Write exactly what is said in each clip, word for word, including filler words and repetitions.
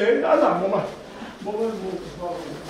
ʻE, ʻana, mo mai. Mo mai, mo mai.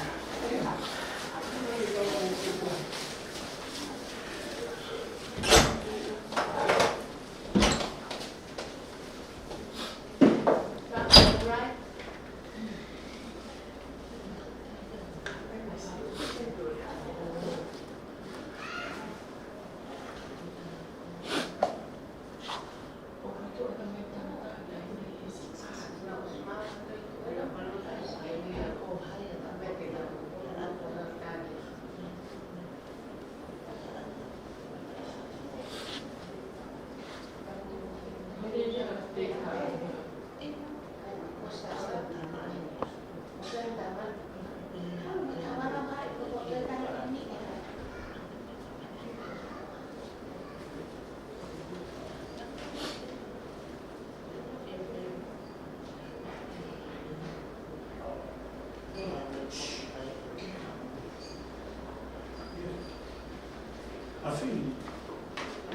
I think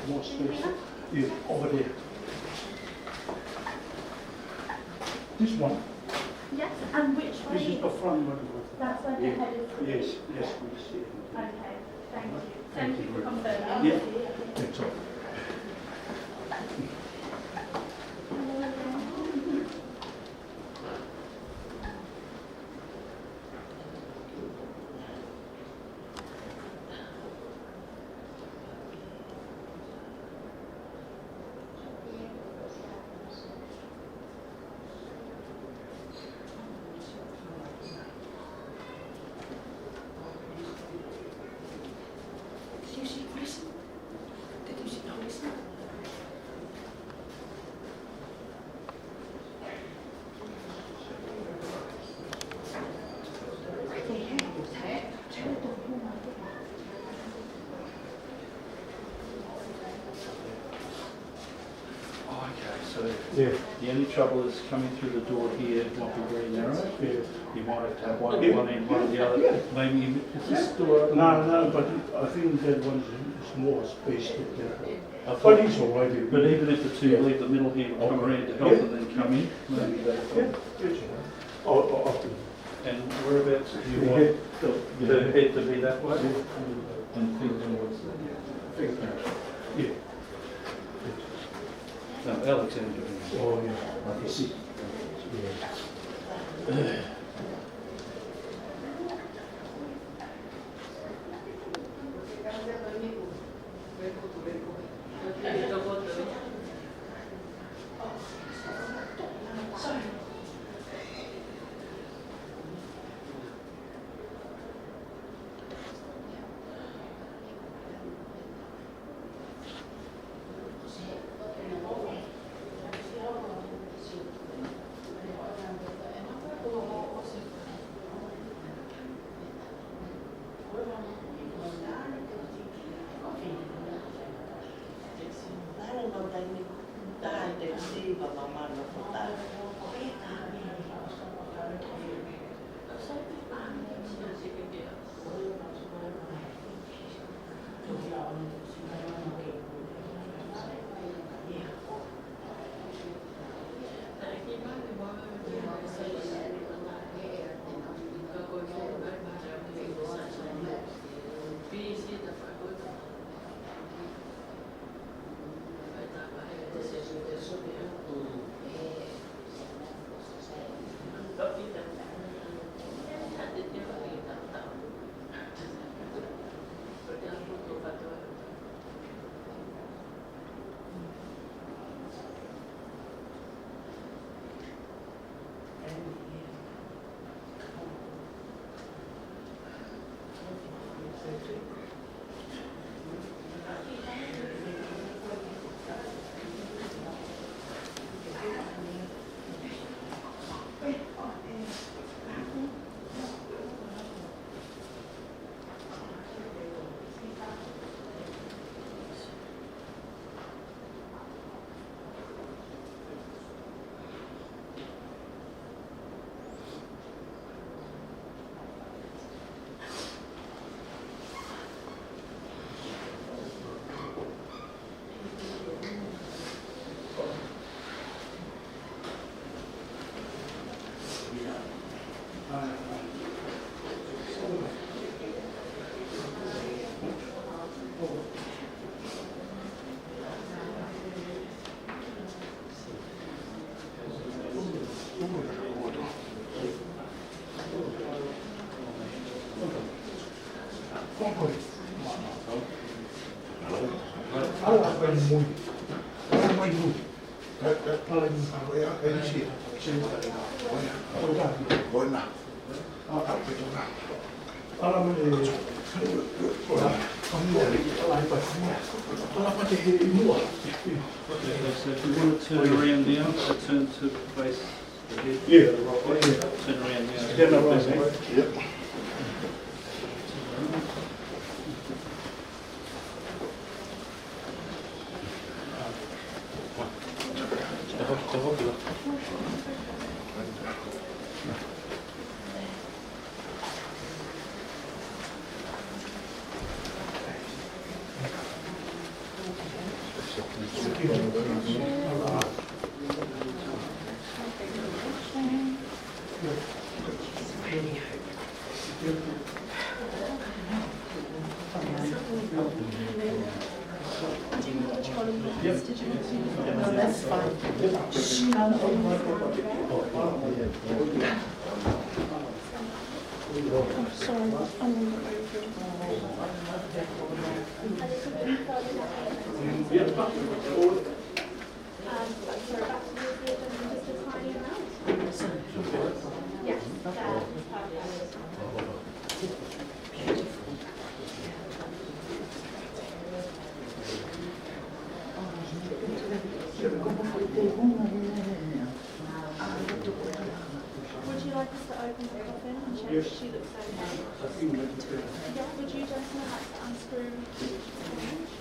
more space. Yeah, over there. This one. Yes, and which way? This is the front one. That's where the head is. Yes, yes, we see it. Okay, thank you. Thank you for confirming. Yeah, that's all. Oh, okay, so the only trouble is coming through the door here might be very narrow. Yeah. You might have to have one at one end, one at the other. Maybe you, is this door open? No, no, but I think that one is more space than that one. I thought, but it's all right. But even if the two leave the middle here, come around to help and then come in, maybe they. Yeah, yeah, sure. I'll, I'll, I'll do it. And whereabouts do you want the, the head to be that way? And think towards the. Yeah. No, Alexander. Oh, yeah, I can see. Yeah. Okay, so if you want to turn around now, so turn to face the head. Yeah. Turn around now. Stand up, right? Yep. Um, sorry, back to the agenda, just a tiny amount. Yes, that is perfect. Would you like us to open the coffin and check if she looks okay? Yeah, would you gentlemen like to unscrew the bandage?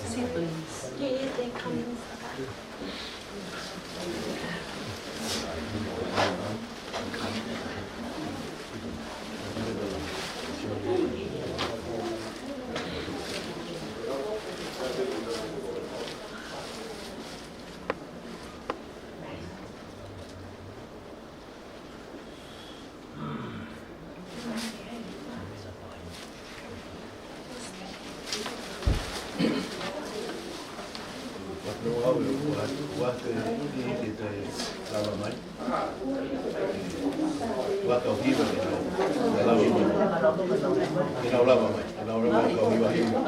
Siblings. Yeah, yeah, they come. Ua ke ʻi ke te lava mai. Ua kau hiva ke nau lava mai. Ke nau lava mai. Ke nau lava mai kau hiva hiva.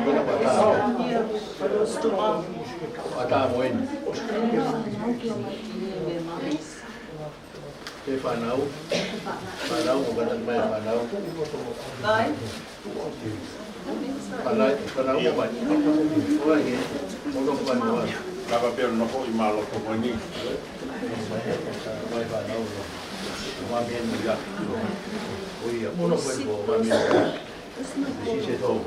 Kona kua tā. Kua tā mo eni. Ke fānau. Fānau, ʻo kātaki mai fānau. Fānau, fānau, ʻo mai. ʻO mai, ʻo nofo mai mo au. Kapa pea nofo ʻi mālō ko eni. Mai fānau, ʻo mai eni ia. ʻO ia, ʻo nofo mai eni. Sise tau.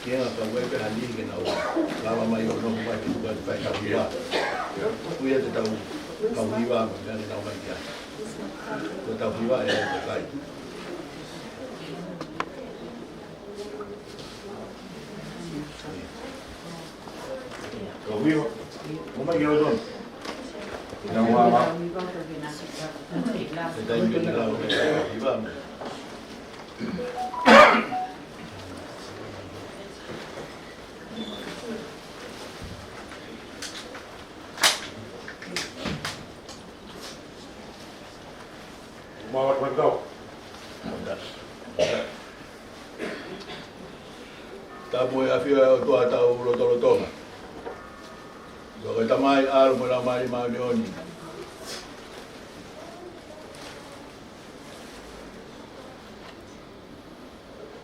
Kia ka uepe hani ke nau lava mai ʻo nofo mai ki tuka te fai kau hiva. Kuia te tau kau hiva ma mea ke nau mai kia. Ko tau hiva e au kakai. Kau hiva. Ko mai kia ʻo tonu. Nau ua ua. Te tai ke nau lava mai kau hiva. Mau atu kau. Tapu e ʻafio ʻa e ʻOtua ʻi hotau lotolotonga. Ko e Tamai, ʻAlo mo e Laumālie Māʻoniʻoni.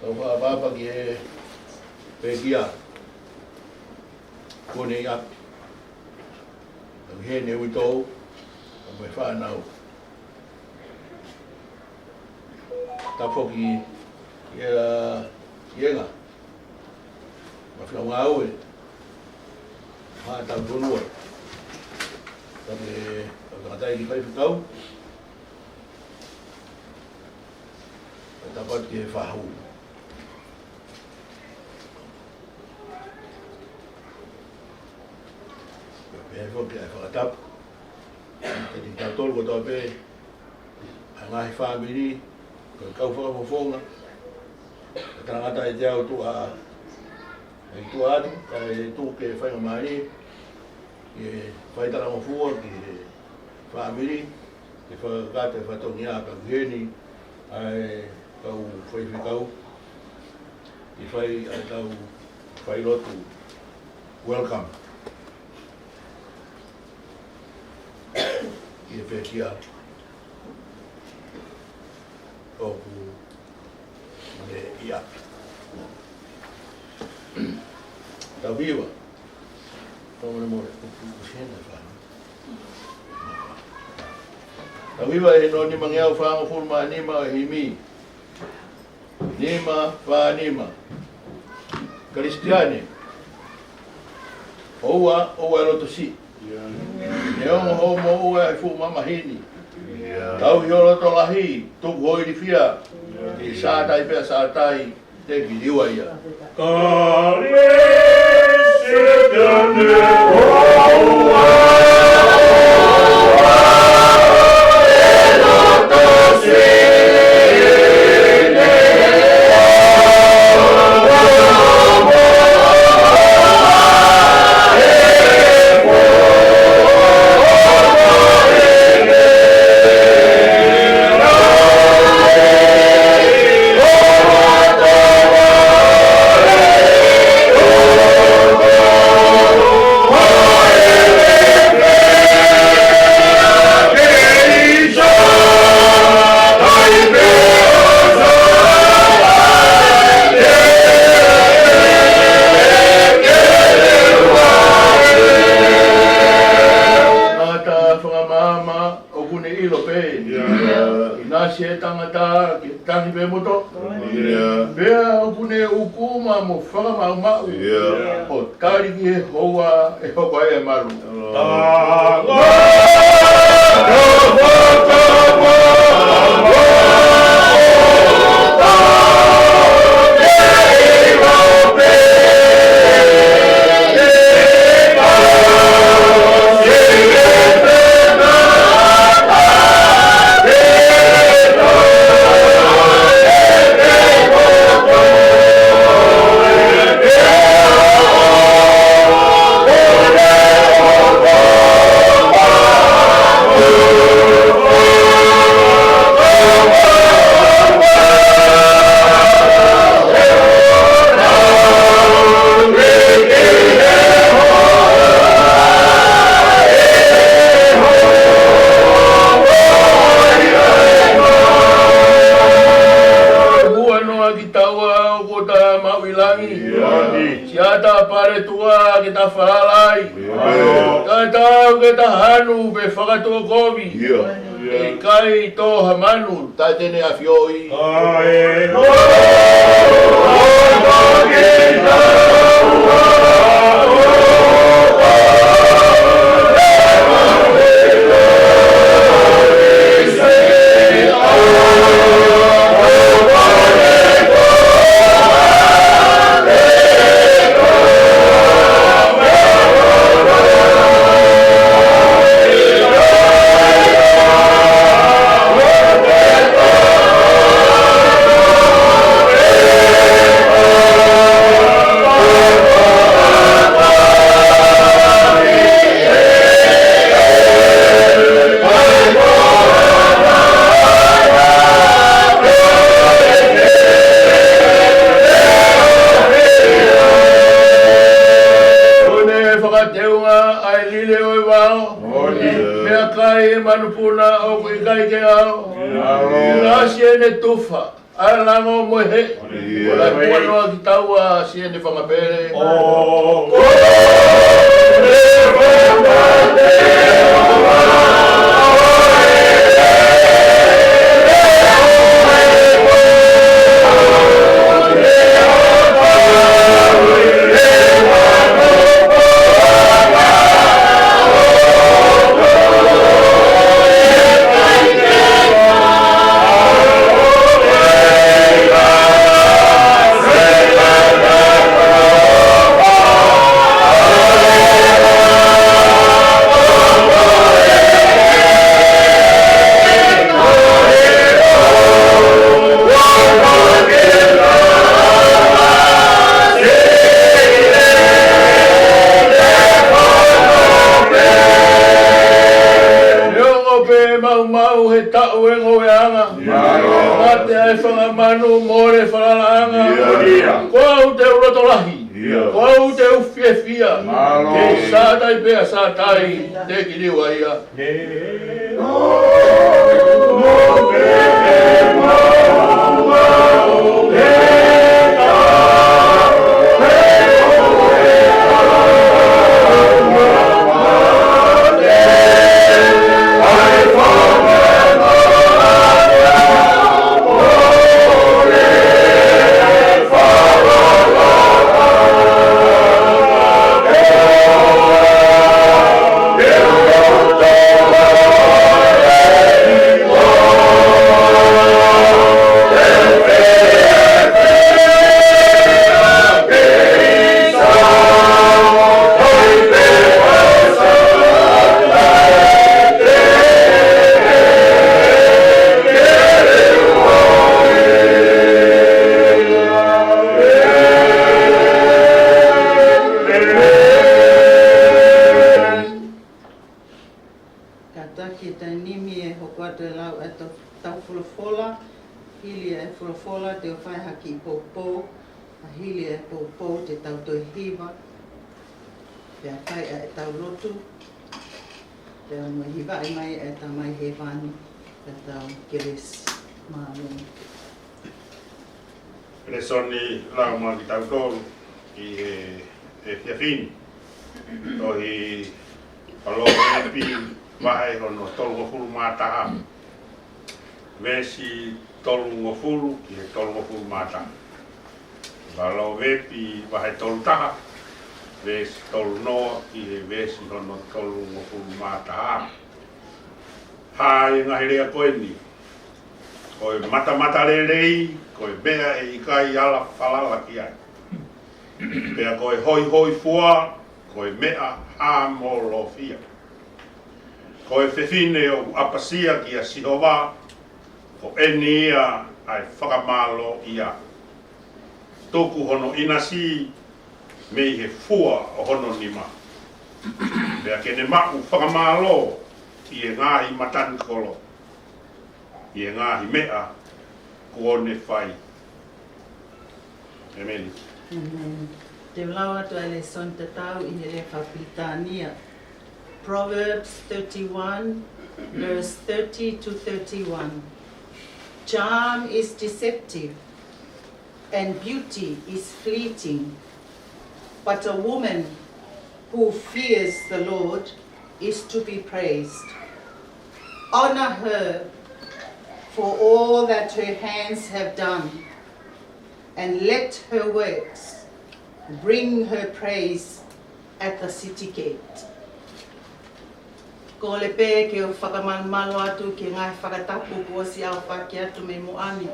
Tau fakaʻapaʻapa ki he pekia. Kuo ne ʻi ʻapi. Tau hē ne uitou. Tau mo e fānau. Tapu foki ki he ienga. Mo e fengāue. Haʻa tau tonua. Tapu ki he tangataʻeiki faifekau. Tapu atu ki he fahu. Pea pehē foki ʻa e fakatapu kiate kitautolu kotoa pē, ʻa e ngaahi fāmili, ko e kau fakafofonga, ʻa e tangata ʻe teau tuʻa, ʻe tuʻa atu, kae tuku ke faingamālie ke fai talangofua ki he fāmili, ke fakakakato e fatongia pea ki heni ʻa e kau faifekau, ke fai ʻa e kau failotu. Welcome. ʻI he pekia ʻoku ne ʻi ʻapi. Tau hiva. Tau mole mole. Tau hiva ʻi he nimangeau fāngofulu mā nima ʻo e himi. Nima, fā nima. Kalisitiane. ʻOua, ʻoua ʻe loto siʻi. Neongo hoʻomou ʻi he fuʻu mamahi ni. Tauhi ho loto lahi, tuku ho ilifia. Ke sātai pea sātai, te ke liua ia. Kalisitiane ʻoua. Pea ʻoku ne ʻukuma mo fakamaʻumaʻu ʻo tali ki he houa ʻe hoko ai e malu. Kuo noa kitaua ʻo kota maʻu ʻi langi. Siʻata paletua ke ta falala ai. Ka tau ke ta hanu pe fakatuʻakovi. ʻIkai tō ha manu taʻe te ne ʻafioʻi. ʻO ne fakateunga ʻa e lile ʻo e vao. Pea kai e manupuna ʻoku ʻikai ke ao. Pea siʻene tufa ʻa e lango mo e heʻe. Pea kuo noa kitaua siʻene fanga pele. Neongo pē maumau he taʻu e ngoueʻanga. Mate ai fanga manu mole falalaʻanga. Ko au te u loto lahi. Ko au te u fiefia. Ke sātai pea sātai te ki liu ai ia. Kātaki e taimi ni ʻe hoko atu e lau ʻetau, ʻetau folofola, hili e folofola te u fai ha kiʻi poupou, ʻa hili e poupou te tau toe hiva, pea fai ʻa ʻetau lotu, pea mo e hivaʻi mai ʻa e Tamai Hēvani, pea tau kelesi. Mālō. Lēsoni lau maʻa kitautolu ʻi he, he efiafi ni. Tohi Palōveepi vahe hono tolungofulu mā taha. Veesi tolungofulu ki he tolungofulu mā taha. Palovepi vahe tolu taha, veesi tolu noa ki he veesi hono tolungofulu mā taha. Hā e ngaahi lea ko eni: Ko e matamata lelei, ko e meʻa ʻe ʻikai ala falala ki ai. Pea ko e hoihoifua, ko e meʻa hāmolofia. Ko e fefine ʻoku ʻapasia kia Sihova, ko eni ia ʻa e fakamālō ia. Tuku hono ʻinasi mei he fua ʻo hono nima. Pea ke ne maʻu fakamālō ʻi he ngaahi matanikolo, ʻi he ngaahi meʻa kuo ne fai. ʻĒmeni. ʻĒmeni. Te u lau atu ʻa e lēsoni tatau ʻi he lea faka-Pilitānia. Proverbs thirty-one, verse thirty to thirty-one. Charm is deceptive, and beauty is fleeting, but a woman who fears the Lord is to be praised. Honor her for all that her hands have done, and let her works bring her praise at the city gate. Kole pē ke u fakamalumalu atu ki he ngaahi fakatapu kuo ʻosi aofaki atu mei muʻa ni.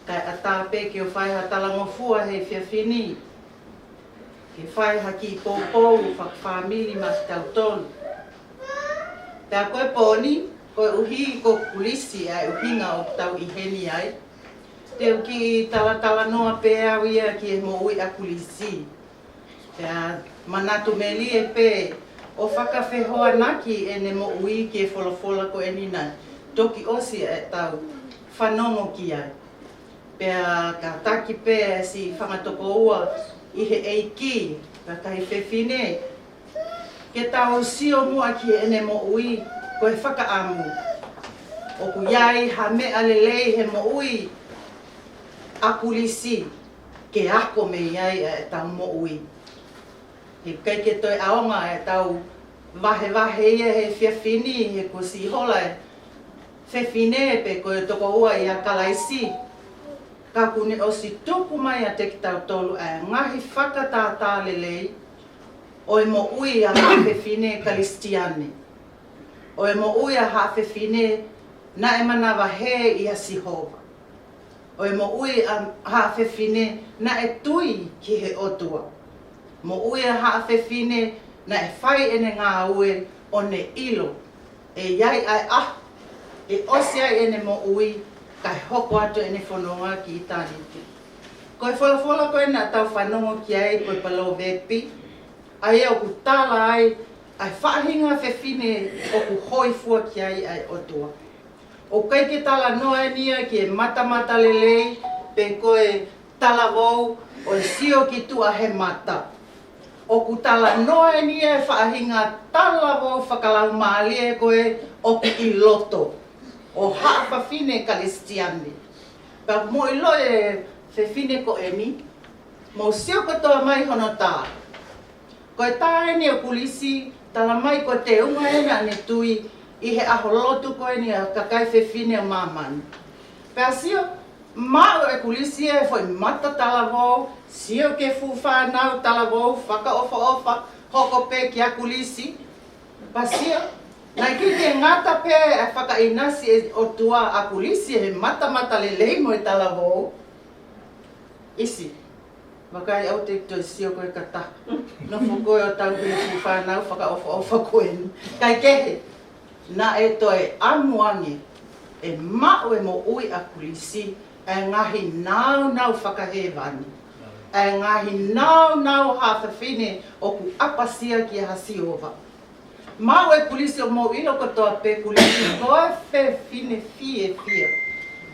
Kae ʻatā pē ke u fai ha talangofua he efiafi ni, ke fai ha kiʻi poupou fakafāmili maʻa kitautolu. Pea ko e pō ni, koeʻuhi ko Kulisi ʻa e ʻuhinga ʻoku tau ʻi heni ai, te u kiʻi talatalanoa pē au ia ki he moʻui ʻa Kulisi. Pea manatu melie pē ʻo fakafehoanaki ʻene moʻui ki he folofola ko eni naʻe toki ʻosi ʻetau fanongo ki ai. Pea kātaki pē siʻi fanga tokoua ʻi he ʻEiki, kakai fefine, ke tau sio muʻa ki heʻene moʻui, ko e fakaʻamu ʻoku ʻi ai ha meʻa lelei he moʻui ʻa Kulisi ke ako mei ai ʻetau moʻui. He ʻikai ke toe ʻaonga ʻetau vahevahe ia he efiafi ni, he kuo siʻi hola e fefine pe ko e tokoua ʻia Kalaisi. Ka kuo ne ʻosi tuku mai ʻiate kitautolu ʻa e ngaahi fakatātā lelei ʻo e moʻui ʻa haʻa fefine Kalisitiane. ʻO e moʻui ʻa haʻa fefine naʻe manavahē ʻia Sihova. ʻO e moʻui ʻa haʻa fefine naʻe tui ki he ʻOtua. Moʻui ʻa haʻa fefine naʻe fai ʻene ngāue ʻo ne ʻilo ʻe ʻi ai ʻa e ʻaho ʻe ʻosi ai ʻene moʻui kae hoko atu ʻene fononga ki ʻitāniti. Ko e folofola ko ē naʻa tau fanongo ki ai ko e Palovepi, ʻa ia ʻoku tala ai ʻa e faʻahinga fefine ʻoku hoifua ki ai ʻa e ʻOtua. ʻOku ʻikai ke talanoa eni ia ki he matamata lelei pe ko e talavou ʻo e sio ki tuʻa he mata. ʻOku talanoa eni ia e faʻahinga talavou fakalaumālie ko ē ʻoku ʻi loto ʻo haʻa fefine Kalisitiane. Pea mou ʻilo e fefine ko eni, mou sio kotoa mai hono tā. Ko e tā eni ʻo Kulisi, tala mai ko e teunga ena ʻene tui ʻi he ʻaho lotu ko eni ʻa e kakai fefine ʻo māmani. Pea sio, maʻu ʻe Kulisi e foʻi mata talavou, sio ki he fuʻu fānau talavou fakaʻofoʻofa, hoko pē kia Kulisi. Pea sio, naʻe ʻikai ke ngata pē ʻa e fakaʻinasi ʻa e ʻOtua ʻa Kulisi he matamata lelei mo e talavou. ʻIsi, vakai ʻaupito e sio ko ē ka taha. Nofo ko ē ʻo tau ki he fuʻu fānau fakaʻofoʻofa ko eni. Kae kehe, naʻe toe ʻamu ange ʻe maʻu e moʻui ʻa Kulisi ʻa e ngaahi nāunau fakahēvani, ʻa e ngaahi nāunau haʻa fefine ʻoku ʻapasia kia Sihova. Maʻu ʻe Kulisi, ʻo mou ʻilo kotoa pē Kulisi ko e fefine fiefia.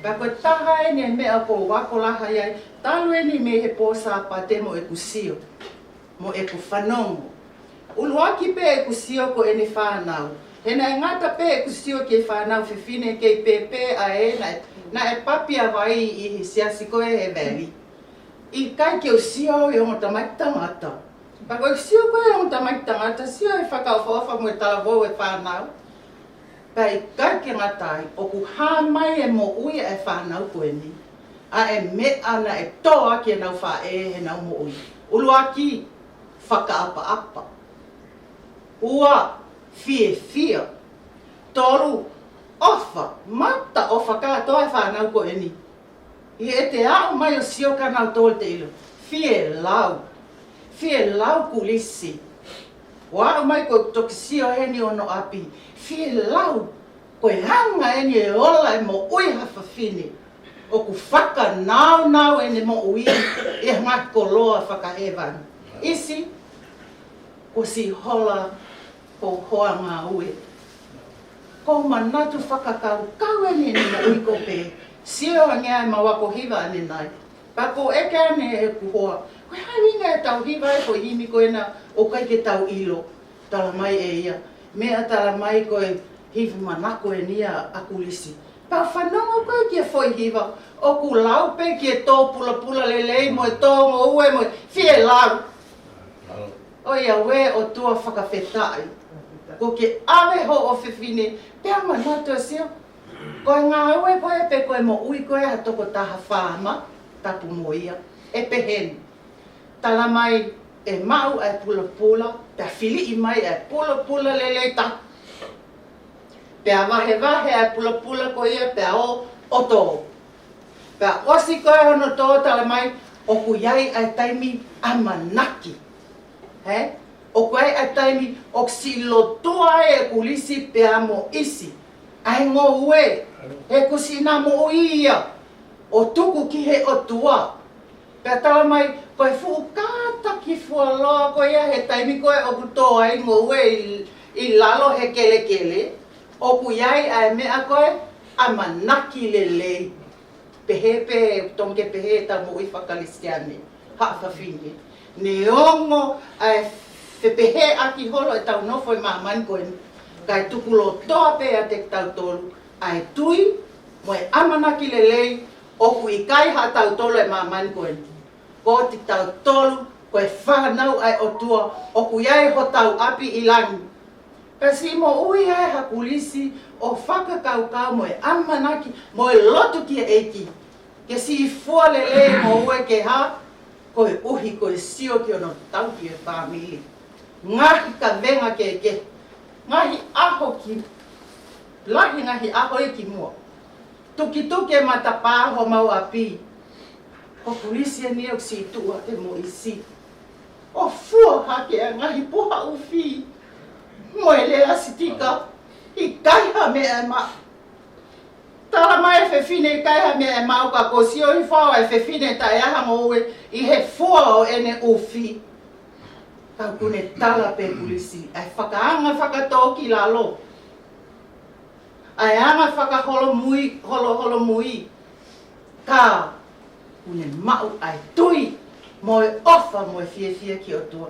Pea ko e taha eni e meʻa ʻoku ou ako lahi ai, talu eni mei he pō Sāpate mo ʻeku sio, mo ʻeku fanongo. ʻUluaki pē ʻeku sio ko ʻene fānau. He naʻe ngata pē ʻeku sio ki he fānau fefine kei pēpē ʻa ē naʻe, naʻe papi ʻa vai ʻi he siasi ko ē he veli. ʻIkai ke u sio au ʻi he ongo tamaiki tangata. Pea ko e sio ko ē ʻa e ongo tamaiki tangata, sio e fakaʻofoʻofa mo e talavou e fānau. Pea ʻikai ke ngata ai, ʻoku hā mai e moʻui ʻa e fānau ko eni, ʻa e meʻa naʻe tō ʻaki ʻenau faʻē heʻenau moʻui. ʻUluaki, fakaʻapaʻapa. Ua, fiefia. Tolu, ʻofa. Mataʻofa kātoa e fānau ko eni. ʻI heʻete aʻu mai ʻo sio kia nautolu te ʻilo. Fielau. Fielau Kulisi. ʻO aʻu mai ko e toki sio heni ʻi hono ʻapi. Fielau. Ko e anga eni e ola e moʻui ha fefine. ʻOku fakanaunau ʻene moʻui ʻi he ngaahi koloa fakahēvani. ʻIsi, kuo ʻosi hola hoʻo hoa ngāue. Ko e manatu fakakaukau eni ʻene moʻui ko pē. Sio ange ʻa e mau ako hiva ʻanenai. Pea ko e ʻeke ange ʻe heʻeku hoa, ko e hā e ʻuhinga ʻetau hiva e foʻi himi ko ena ʻoku ʻikai ke tau ʻilo. Tala mai ʻe ia, meʻa tala mai ko e hiva manako eni ia ʻa Kulisi. Pea u fanongo ko ē ki he foʻi hiva, ʻoku lau pē ki he tō pulapula lelei mo e tō ngoue mo e fielau. ʻOiauē ʻOtua fakafetaʻi. Kuo ke ʻave hoʻo fefine, pea manatu ʻa sio. Ko e ngāue ko ē pe ko e moʻui ko ē ha tokotaha faama, tapu mo ia. ʻE pehē ni. Tala mai ʻe maʻu ʻa e pulapula, pea filiʻi mai ʻa e pulapula lelei taha. Pea vahevahe ʻa e pulapula ko ia pea ō ʻo tō. Pea ʻosi ko ē hono tō tala mai, ʻoku ʻi ai ʻa e taimi ʻamanaki. Hē? ʻOku ʻi ai ʻa e taimi ʻoku siʻi lotua ai ʻe Kulisi pea mo ʻIsi ʻa e ngoue. He kuo siʻi na moʻui ia ʻo tuku ki he ʻOtua. Pea tala mai, ko e fuʻu kātaki fuoloa ko ia he taimi ko ē ʻoku tō ai ngoue ʻi, ʻi lalo he kelekele, ʻoku ʻi ai ʻa e meʻa ko ē ʻamanaki lelei. Pehē pē, tongi ke pehē ʻetau moʻui faka-Kalisitiane, haʻa fafine. Neongo ʻa e fepehēʻaki holo ʻetau nofo ʻi māmani ko eni, kae tuku lotoa pē ʻiate kitautolu ʻa e tui mo e ʻamanaki lelei, ʻoku ʻikai haʻatautolu e māmani ko eni. Ko kitautolu ko e fānau ʻa e ʻOtua, ʻoku ʻi ai hotau ʻapi ʻi langi. Pea siʻi moʻui ai ʻa Kulisi ʻo fakakaukau mo e ʻamanaki mo e lotu ki he ʻEiki ke siʻi fua lelei mo ue ke hā, koeʻuhi ko e sio ki hono tauhi e fāmili. Ngaahi kavenga kehekehe, ngaahi ʻaho ki, lahi ngaahi ʻaho ia ki muʻa. Tukituki e matapā homau ʻapi. Ko Kulisi eni ʻoku siʻi tuʻu hake mo ʻIsi ʻo fua hake ʻa e ngaahi puha ʻufi mo e lea sitika. ʻIkai ha meʻa ʻe maʻu. Tala mai e fefine ʻikai ha meʻa ʻe maʻu, ka ko e sio hifo ʻa e fefine taʻe ʻi ai ha ngoue ʻi he fua ʻo ʻene ʻufi. Ka kuo ne tala pē Kulisi ʻa e fakaanga fakatōkilalo, ʻa e anga fakaholomui, holo, holomui. Ka kuo ne maʻu ʻa e tui mo e ʻofa mo e fiefia ki he ʻOtua.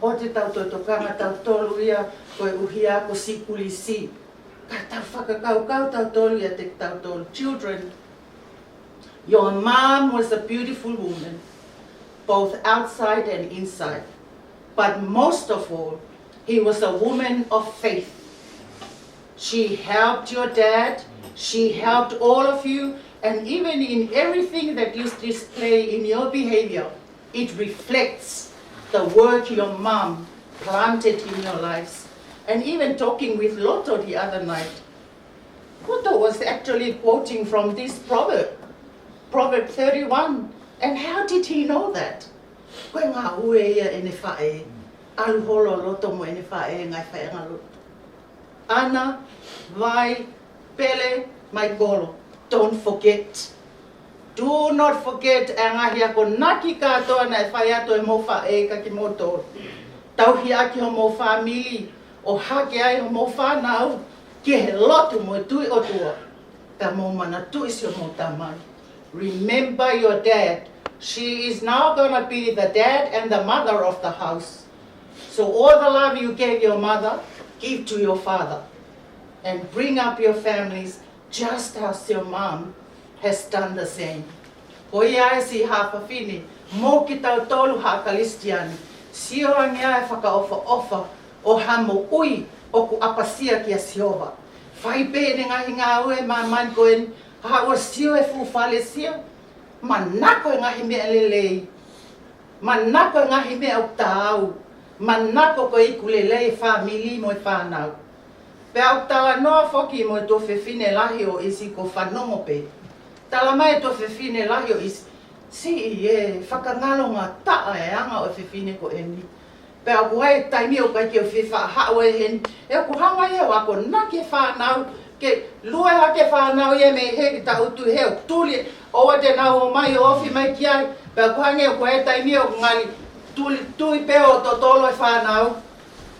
ʻOku tau tokanga tautolu ia koeʻuhi ko siʻi Kulisi. Ka tau fakakaukau tautolu ʻiate kitautolu. Children, your mom was a beautiful woman, both outside and inside. But most of all, he was a woman of faith. She helped your dad, she helped all of you, and even in everything that you display in your behavior, it reflects the work your mom planted in your lives. And even talking with Loto the other night, Loto was actually quoting from this proverb, Proverb thirty-one. And how did he know that? Ko e ngāue ia ʻene faʻē. ʻAlu holo Loto mo ʻene faʻē, ngaahi faʻē ʻanga lotu. ʻAna, Vai, Pele, Maikolo, don't forget. Do not forget ʻa e ngaahi akonaki kātoa naʻe fai atu ʻe hoʻomou faʻē kia kimoutolu. Tauhi ʻaki hoʻomou fāmili, ʻo hake ai hoʻomou fānau ki he lotu mo e tui ʻOtua. Pea mou manatuʻi siʻomou tamai. Remember your dad. She is now gonna be the dad and the mother of the house. So all the love you gave your mother, give to your father. And bring up your families just as your mom has done the same. Ko ia ai siʻi haʻa fafine, mo kitautolu haʻa Kalisitiane, sio ange ʻa e fakaʻofoʻofa ʻo ha moʻui ʻoku ʻapasia kia Sihova. Fai pē ʻene ngaahi ngāue ʻi māmani ko eni, haʻu ʻo sio he fuʻu fale, sio. Manako he ngaahi meʻa lelei. Manako he ngaahi meʻa ʻoku taau. Manako ko e iku lelei e fāmili mo e fānau. Pea ʻoku talanoa foki mo e tuofefine lahi ʻo ʻIsi, ko e fanongo pē. Talamai e tuofefine lahi ʻo ʻIsi, siʻi ē, fakangalongataʻa e anga ʻo e fefine ko eni. Pea ʻoku ʻi ai e taimi ʻoku ʻikai ke u fie faʻa haʻu ai heni, he ʻoku hanga ia ʻo akonaki e fānau, ke lue hake e fānau ia mei he ki taʻutu he ʻoku tuli, ʻoua te nau ō mai ʻo ofi mai ki ai. Pea ʻoku hanga ia ʻoku ʻi ai e taimi ʻoku ngali tuli, tui pē ʻo totolo e fānau.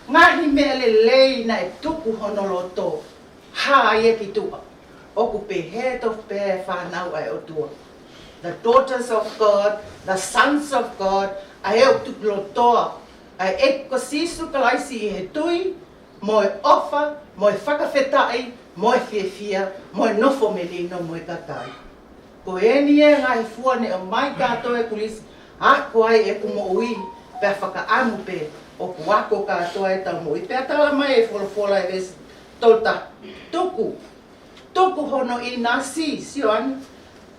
Ngaahi meʻa lelei naʻe tuku hono loto. Hā ia ki tuʻa. ʻOku pehē tofu pē e fānau ʻa e ʻOtua. The daughters of God, the sons of God, ʻa ē ʻoku tukulotoa ʻa e ʻEiki ko Sīsū Kalaisi ʻi he tui, mo e ʻofa, mo e fakafetaʻi, mo e fiefia, mo e nofo melino mo e kakai. Ko eni e ngaahi fua ne ʻomai kātoa ʻe Kulisi, ako ai ʻeku moʻui, pea fakaʻamu pē ʻoku ako kātoa ʻetau moʻui. Pea talamai e folofola ʻi he veesi tolu taha, tuku, tuku hono ʻinasi, sio ange,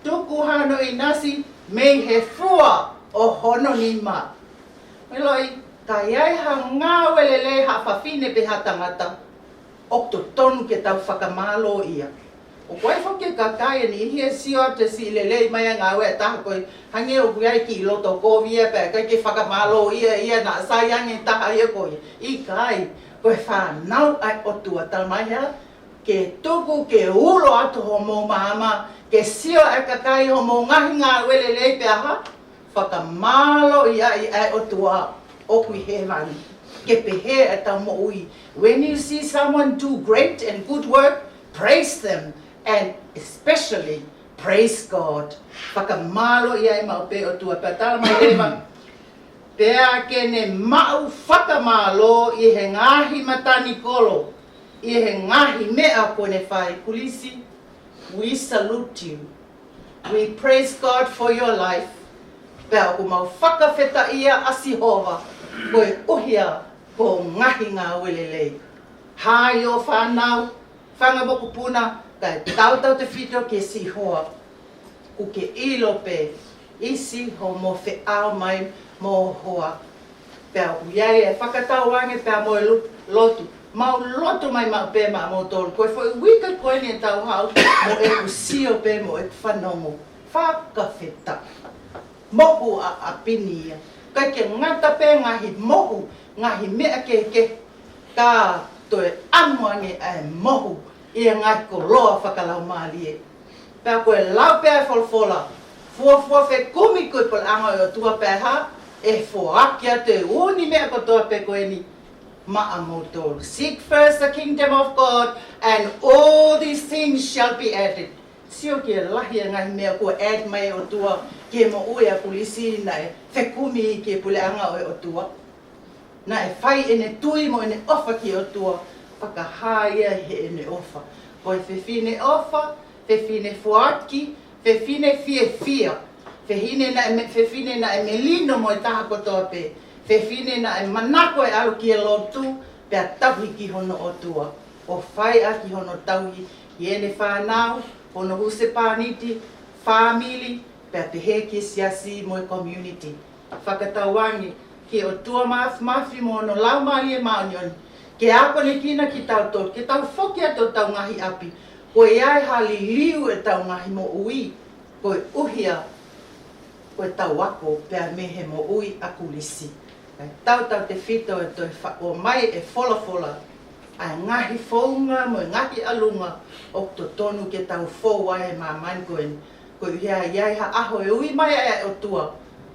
tuku hono ʻinasi mei he fua ʻo hono nima. Meʻa loi, ka ʻi ai ha ngāue lelei ha fefine pe ha tangata, ʻoku totonu ke tau fakamālōʻia. ʻOku ʻi ai foki e kakai ʻe niʻihi ʻe sio atu ʻe siʻi lelei mai ʻa e ngāue ʻa e taha ko ē, hangē ʻoku ʻi ai e kiʻi loto kovi ia pea ʻikai ke fakamālōʻia ia, naʻa sai ange e taha ia ko ia. ʻIkai, ko e fānau ʻa e ʻOtua, talamai hā, ke tuku ke ulo atu homou maama, ke sio ʻa e kakai hoʻomou ngaahi ngāue lelei pea hā, fakamālōʻia ʻa e ʻOtua ʻoku ʻi hēvani. Ke pehē ʻetau moʻui. When you see someone do great and good work, praise them, and especially praise God. Fakamālōʻia maʻu pē ʻOtua. Pea talamai leva, pea ke ne maʻu fakamālō ʻi he ngaahi matanikolo, ʻi he ngaahi meʻa kuo ne fai. Kulisi, we salute you. We praise God for your life. Pea ʻoku mau fakafetaʻia ʻa Sihova koeʻuhi ko hoʻo ngaahi ngāue lelei. Hā ʻi hoʻo fānau, fanga mokopuna, kae tautautefito ki he siʻi hoa. ʻOku ke ʻilo pē, ʻIsi, hoʻomo feʻao mai mo ho hoa. Pea ʻoku ʻi ai e fakatauange pea mo e lo-, lotu. Mau lotu mai maʻu pē maʻamoutolu. Ko e foʻi uike ko eni ʻe tau haʻu mo ʻeku sio pē mo ʻeku fanongo. Fakafetaʻi. Mohu ʻaʻapi ni ia. ʻIkai ke ngata pē ngaahi mohu, ngaahi meʻa kehekehe, ka toe ʻamu ange ʻa e mohu ʻi he ngaahi koloa fakalaumālie. Pea ko e lau pē ʻa e folofola, fuofua fekumi ki he puleʻanga ʻo e ʻOtua pea hā, ʻe foaki atu e ʻū meʻa kotoa pē ko eni maʻamoutolu. Seek first the kingdom of God, and all these things shall be added. Sio ki he lahi e ngaahi meʻa kuo add mai e ʻOtua ki he moʻui ʻa Kulisi naʻe fekumi ki he puleʻanga ʻo e ʻOtua. Naʻe fai ʻene tui mo ʻene ʻofa ki he ʻOtua, fakahā ia ʻe heʻene ʻofa. Ko e fefine ʻofa, fefine foaki, fefine fiefia, fefine naʻe me-, fefine naʻe melino mo e taha kotoa pē, fefine naʻe manako e ʻalu ki he lotu, pea tauhi ki hono ʻOtua, ʻo fai ʻaki hono tauhi ki heʻene fānau, hono husepāniti, fāmili, pea pehē ki he siasi mo e community. Fakatauange ki he ʻOtua Māfimafi mo hono Laumālie Māʻoniʻoni ke akonekina kitautolu, ke tau foki atu hotau ngaahi ʻapi, ko ia ʻe liliu ʻetau ngaahi moʻui, koeʻuhi ko ʻetau ako pea mei he moʻui ʻa Kulisi. Kae tautautefito e toe faʻo mai e folofola, ʻa e ngaahi founga mo e ngaahi ʻalunga ʻoku totonu ke tau fou ai he māmani ko eni. Koeʻuhi ʻe ʻi ai ha ʻaho ʻe ui mai ai ʻa e ʻOtua,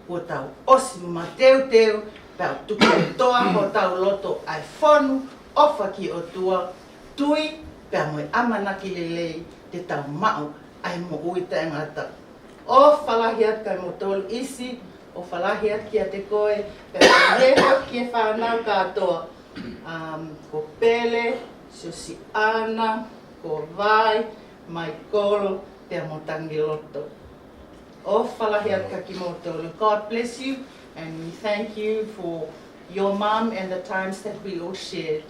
kuo tau ʻosi mateuteu, pea tukulotoa hotau loto ʻa e fonu, ʻofa ki he ʻOtua, tui, pea mo e ʻamanaki lelei te tau maʻu ʻa e moʻui taʻengata. ʻOfa lahi atu kiate kimoutolu ʻIsi, ʻofa lahi atu kiate koe, pea pehē ki he fānau kātoa, um, ko Pele, Siosiana, ko Vai, Maikolo, pea mo Tangiloto. ʻOfa lahi atu kiate kimoutolu. God bless you, and we thank you for your mum and the times that we all shared.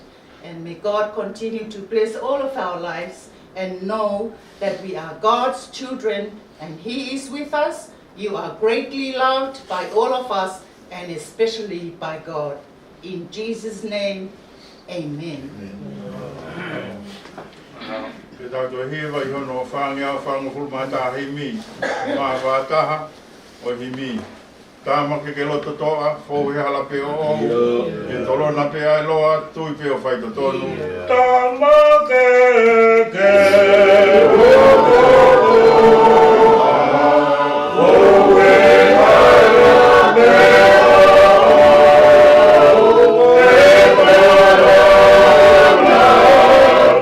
And may God continue to bless all of our lives and know that we are God's children and He is with us. You are greatly loved by all of us and especially by God. In Jesus' name, amen. Ke tau toe hiva ʻi hono fāngeau fāngofulu mā taha himi, mā fā taha ʻo e himi. Tama ke ke loto toʻa, fou he hala pē ʻoʻou, ke tolona pē ʻa e loa, tui pē ʻo faitotonu. Tama ke ke loto toʻa, fou he hala pē ʻoʻou, ke tolona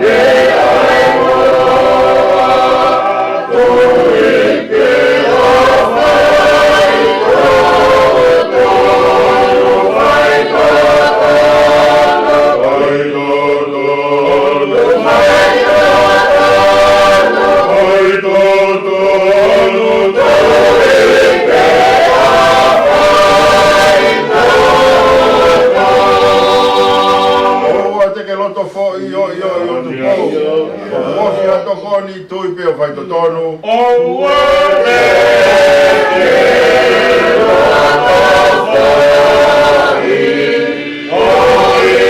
pē ʻa e loa, tui pē ʻo faitotonu, faitotonu, faitotonu, faitotonu, faitotonu, tui pē ʻo faitotonu. ʻOua te ke loto foʻi, ʻio, ʻio, ʻio, tupu. ʻOku ofi ʻa e tokoni, tui pē ʻo faitotonu. ʻOua te ke loto foʻi,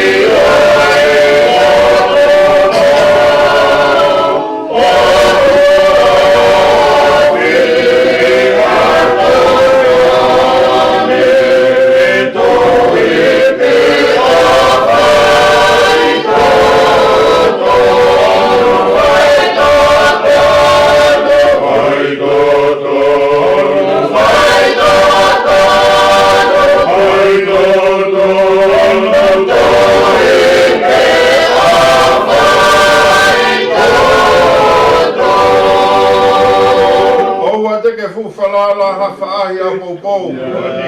ʻio, ʻio, ʻio, ʻio, ʻio, ʻio, ʻOua te ke fuʻu falala ha faʻahi ʻa poupou,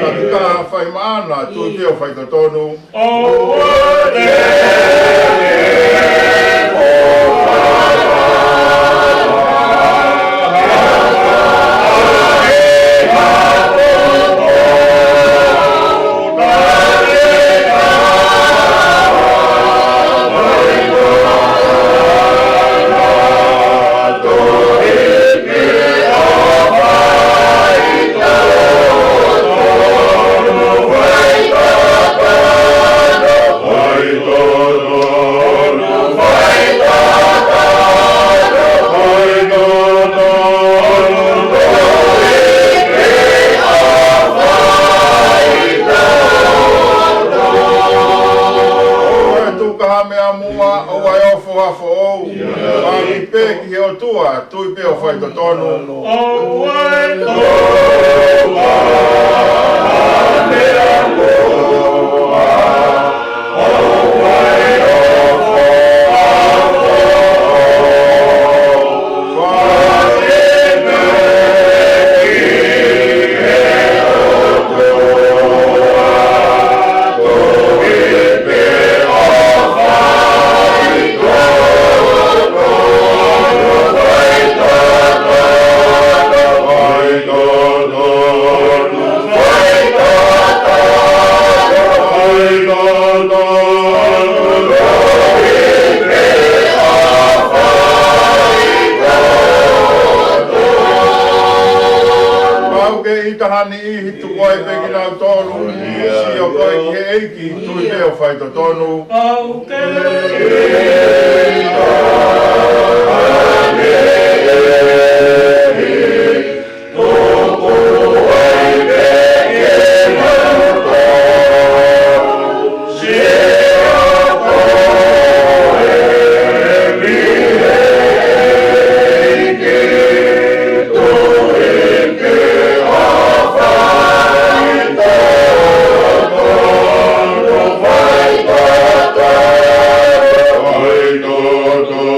ka tuku ha fai maʻana, tui pē ʻo faitotonu. ʻOua te ke fuʻu falala ha faʻahi ʻa poupou, ka tuku ha fai maʻana, tui pē ʻo faitotonu, faitotonu, faitotonu, faitotonu, tui pē ʻo faitotonu. ʻOua ʻe tuku ha meʻa muʻa, ʻoua ʻe ofo ha foʻou, pāki pē ki he ʻOtua, tui pē ʻo faitotonu. ʻOua ʻe tuku ha meʻa muʻa, ʻoua ʻe ofo ha foʻou, pāki pē ki he ʻOtua, tui pē ʻo faitotonu, faitotonu, faitotonu, faitotonu, faitotonu, tui pē ʻo faitotonu. Pau ke ʻita ha niʻihi, tuku ai pē kinautolu, sio koe ki he ʻEiki, tui pē ʻo faitotonu. Pau ke ʻita ha niʻihi, tuku ai pē kinautolu, sio koe ki he ʻEiki, tui pē ʻo faitotonu, faitotonu, faitotonu,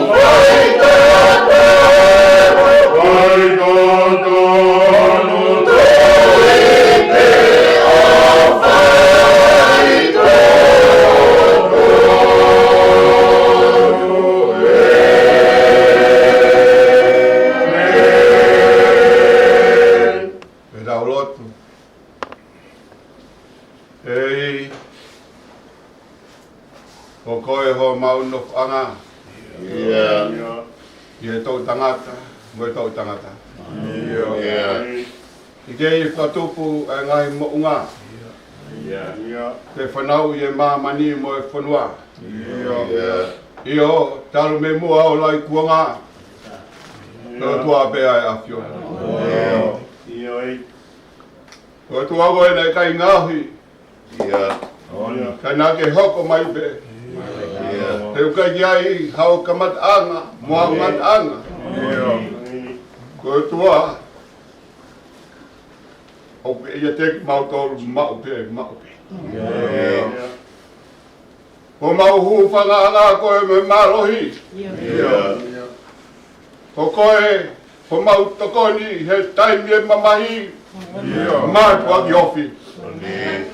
faitotonu, faitotonu, tui pē ʻo faitotonu. Pea tau lotu. ʻEiki, Ko koe homau nofoʻanga. ʻIo. ʻI he toʻutangata mo e toʻutangata. ʻIo. ʻIo. ʻIke ʻi he fakatupu ʻa e ngaahi moʻunga. ʻIo. Ke fanauʻi ʻa māmani mo e fonua. ʻIo. ʻIo, talu mei muʻa ʻo laʻi kuonga. ʻIo. Ko e ʻOtua pē ʻa e ʻAfiona. ʻIo. ʻIo. Ko e ʻOtua ko ē naʻe ʻikai ngaohi. ʻIo. Ka naʻa ke hoko mai pē. ʻIo. He ʻoku ʻikai ke ʻi ai hao kamataʻanga mo hao ngataʻanga. ʻIo. Ko e ʻOtua, ʻoku ʻiate kimautolu maʻu pē, maʻu pē. ʻIo. Ko homau hūfangaʻanga ko e meʻa mālohi. ʻIo. Ko koe, ko homau tokoni he taimi ʻe mamahi. ʻIo. Mātuʻaki ofi. ʻIo.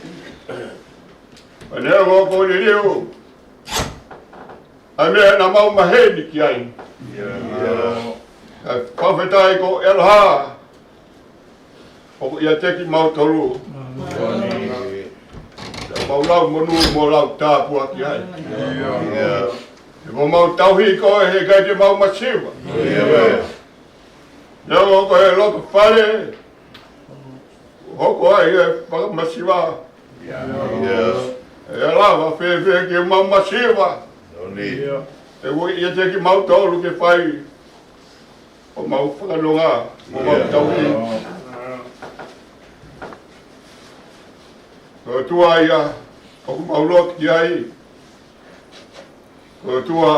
ʻA e neongo ko e liliu ʻa e meʻa naʻa mau maheni ki ai. ʻIo. ʻA e fakafetaʻi ko e ʻaloʻofa ʻoku ʻiate kimautolu. Mau lau monū mo lau tāpuaki ai. ʻIo. He ko homau tauhi koe he ʻikai te mau masiva. ʻIo. Neongo ko e loto fale, hoko ai e fakamasiva. ʻIo. ʻE lava fēfē ke mau masiva. ʻIo. He ʻoku ʻiate kimautolu ke fai ʻo mau fakanonga, ʻo mau tauhi. Ko e ʻOtua ia ʻoku mau lotu ki ai. Ko e ʻOtua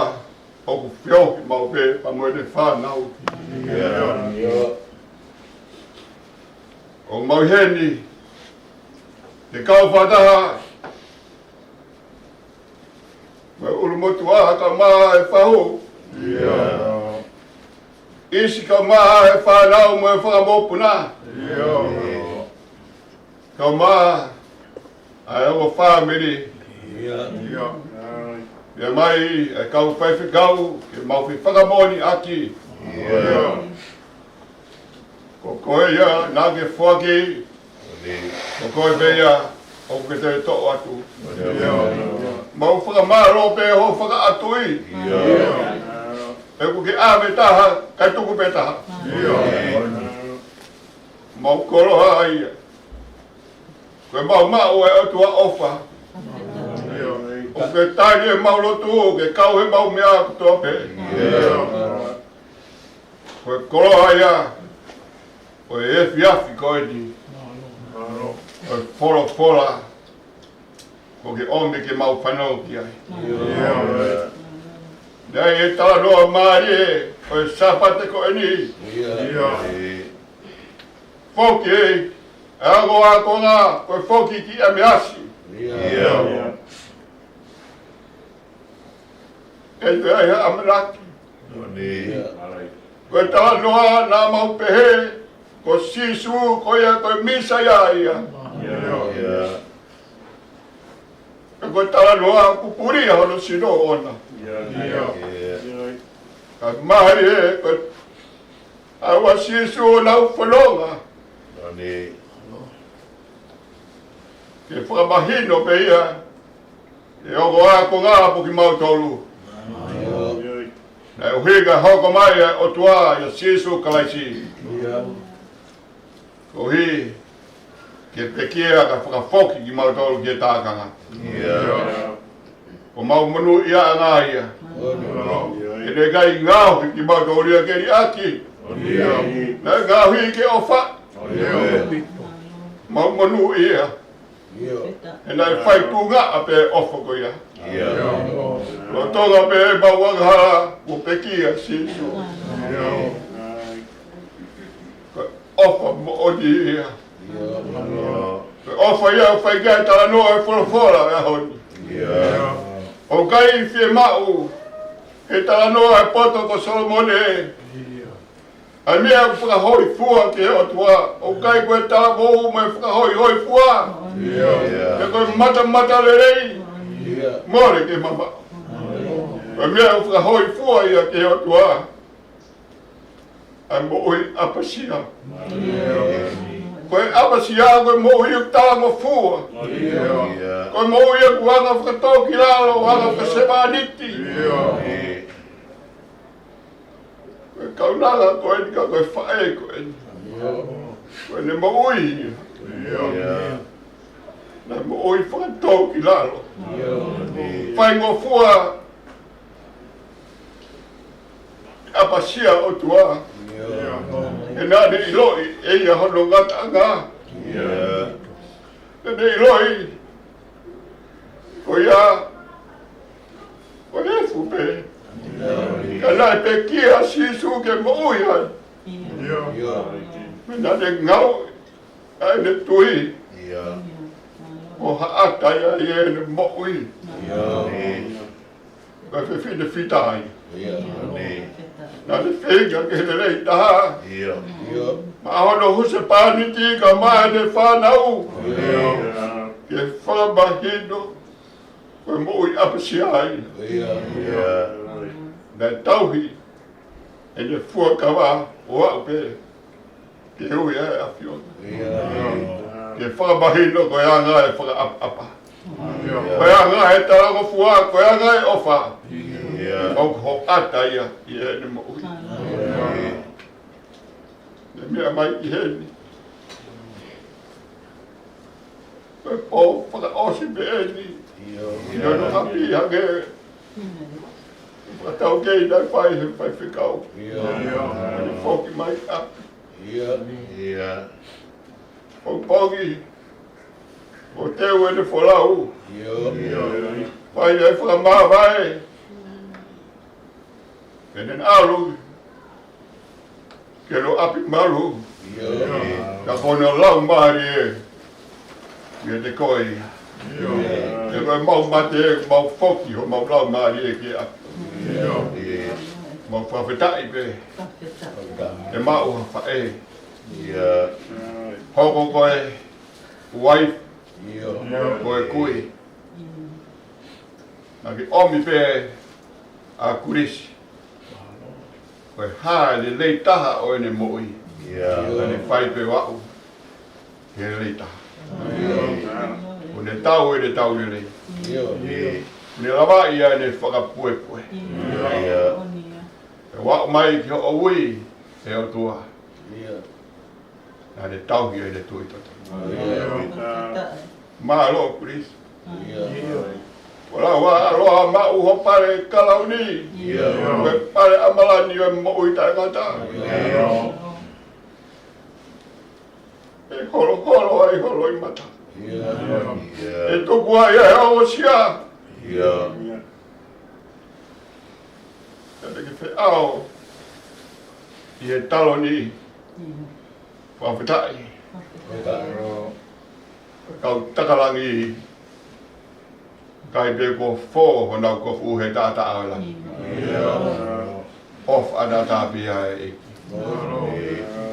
ʻoku feohi maʻu pē pea mo ʻene fānau. ʻIo. ʻOku mau ʻi heni ke kau fakataha mo e ʻulumotuʻa kae ʻumaʻā e fahu. ʻIo. ʻIsi kae ʻumaʻā e fānau mo e fanga mokopuna. ʻIo. Kae ʻumaʻā ʻa e ongo fāmili. ʻIo. ʻIo. ʻIo mai e kau faifekau ke mau fefakamoʻoniʻaki. ʻIo. Ko koe ia naʻa ke foaki. Ko koe pē ia ʻoku ke toe toʻo atu. Mau fakamālō pē hoʻo fakaʻatuʻi. ʻIo. He ʻoku ke ʻave taha, kae tuku pē taha. ʻIo. Mau koloa ia. Ko e mau maʻu e ʻOtua ʻofa. ʻIo. ʻOku ke tali ʻemau lotu, ke kau he mau meʻa kotoa pē. ʻIo. Ko e koloa ia ʻo e efiafi ko eni. Ko e folofola ʻoku ke ʻomi ke mau fanongo ki ai. ʻIo. Naʻe ʻi ai e talanoa mālie ʻo e Sāpate ko eni. ʻIo. Foki e ongo ākonga, ko e foki ki ʻAmeasi. ʻIo. ʻIo. ʻE ʻi ai ha ʻamanaki. Ko e talanoa naʻa mau pehē, ko Sīsū ko ia ko e Mīsaia ia. ʻIo. Ko e talanoa kupulia hono sino ʻoʻona. ʻIo. Ka mālie ko e ʻa Sīsū ʻoku nau fononga. Ke fakamahino pē ia ʻe ongo ākonga pea mo kimautolu. Naʻe ʻuhinga hoko mai e ʻOtua ʻia Sīsū Kalaisi. Koeʻuhi ke pekia ka fakafoki kimautolu ki he tākanga. ʻOku mau monūʻia ʻa e ngaahi ia. ʻE ʻikai ngaohi kimautolu ia ke liʻaki. Naʻe ngaohi ke ʻofa. Mau monūʻia. ʻE naʻe fai tuʻunga pē ʻofa ko ia. Lolotonga pē ʻemau angahala, kuo pekia Sīsū. Ko e ʻofa moʻoni ia. Ko e ʻofa ia ʻoku fai ki ai e talanoa e folofola he ʻaho ni. ʻOku ʻikai fiemaʻu he talanoa e poto ko Solomone ʻa e meʻa ʻoku fakahōifua ki he ʻOtua, ʻoku ʻikai ko e talavou mo e fakahōifua. He ko e matamatalelei, mole ke mamaʻo. Ko e meʻa ʻoku fakahōifua ia ki he ʻOtua ʻa e moʻui ʻapasia. Ko e ʻapasia ko e moʻui ʻoku talangofua. Ko e moʻui ʻoku anga fakatōkilalo, anga fakasevāniti. Ko e kaunanga ko eni ka ko e faʻē ko eni. Ko ʻene moʻui. Naʻe moʻui fakatōkilalo. Faingofua ʻapasia ʻOtua. He naʻa ne ʻiloʻi ʻe ia hono ngataʻanga. Naʻa ne ʻiloʻi ko ia ko e efu pē. Ka naʻe pekia ʻa Sīsū ke moʻui ai. Pea naʻa ne ngāueʻi ʻa ʻene tui ʻo haʻata ia ʻi heʻene moʻui. Ko e fefine fita ia. Naʻa ne feinga ke lelei taha maʻa hono husepāniti kae ʻumaʻā ʻene fānau. Ke fakamahino ko e moʻui ʻapasia ia. Naʻe tauhi ʻene fuakava ʻo aʻu pē ke ui ʻa e ʻAfiona. Ke fakamahino ko e anga e fakaʻapaʻapa. Ko e anga e talangofua, ko e anga e ʻofa. ʻOku hoʻata ia ʻi heʻene moʻui. Ne meʻa mai ki heni. Ko e pō fakaʻosi pē eni ʻi hono ʻapi hangē ko e fakataukei naʻe fai he faifekau. Ne foki mai ʻapi. Pongipongi, ʻo teu ʻene folau. Fai ai fakamāvae. Pea ne ʻalu ki loto ʻapi malu. Ka ko hono laumālie ia te koe. He ko e mau mate, mau foki homau laumālie ki ʻapi. Mau fakafetaʻi pē. Ke maʻu ha faʻē. Hoko ko e uaifi, ko e kui. Naʻa ke ʻomi pē ʻa Kulisi. Ko e hā e lelei taha ʻo ʻene moʻui. Naʻa ne fai pē ʻo aʻu ki he lelei taha. Kuo ne tau ʻene tau lelei. Kuo ne lavaʻi ʻa ʻene fakapuepue. Pea ʻo aʻu mai ki hoʻo ui, ʻe ʻOtua. Naʻa ne tauhi ʻene tui totonu. Mālō Kulisi. Ko lau ʻa e ʻaloʻofa maʻu ho pale kalauni. Ko e pale ʻamalani ʻo e moʻui taʻengata. ʻE holoholo ai ho loʻimata. ʻE tuku ai ʻa e aʻusia. Pea te ke feʻao ʻi he taloni. Fakafetaʻi. Kau takalangi. Kai pē kuo fō honau kofu he taʻataʻa ʻo e langi. ʻOfa ʻataʻatā pē ia ʻEiki.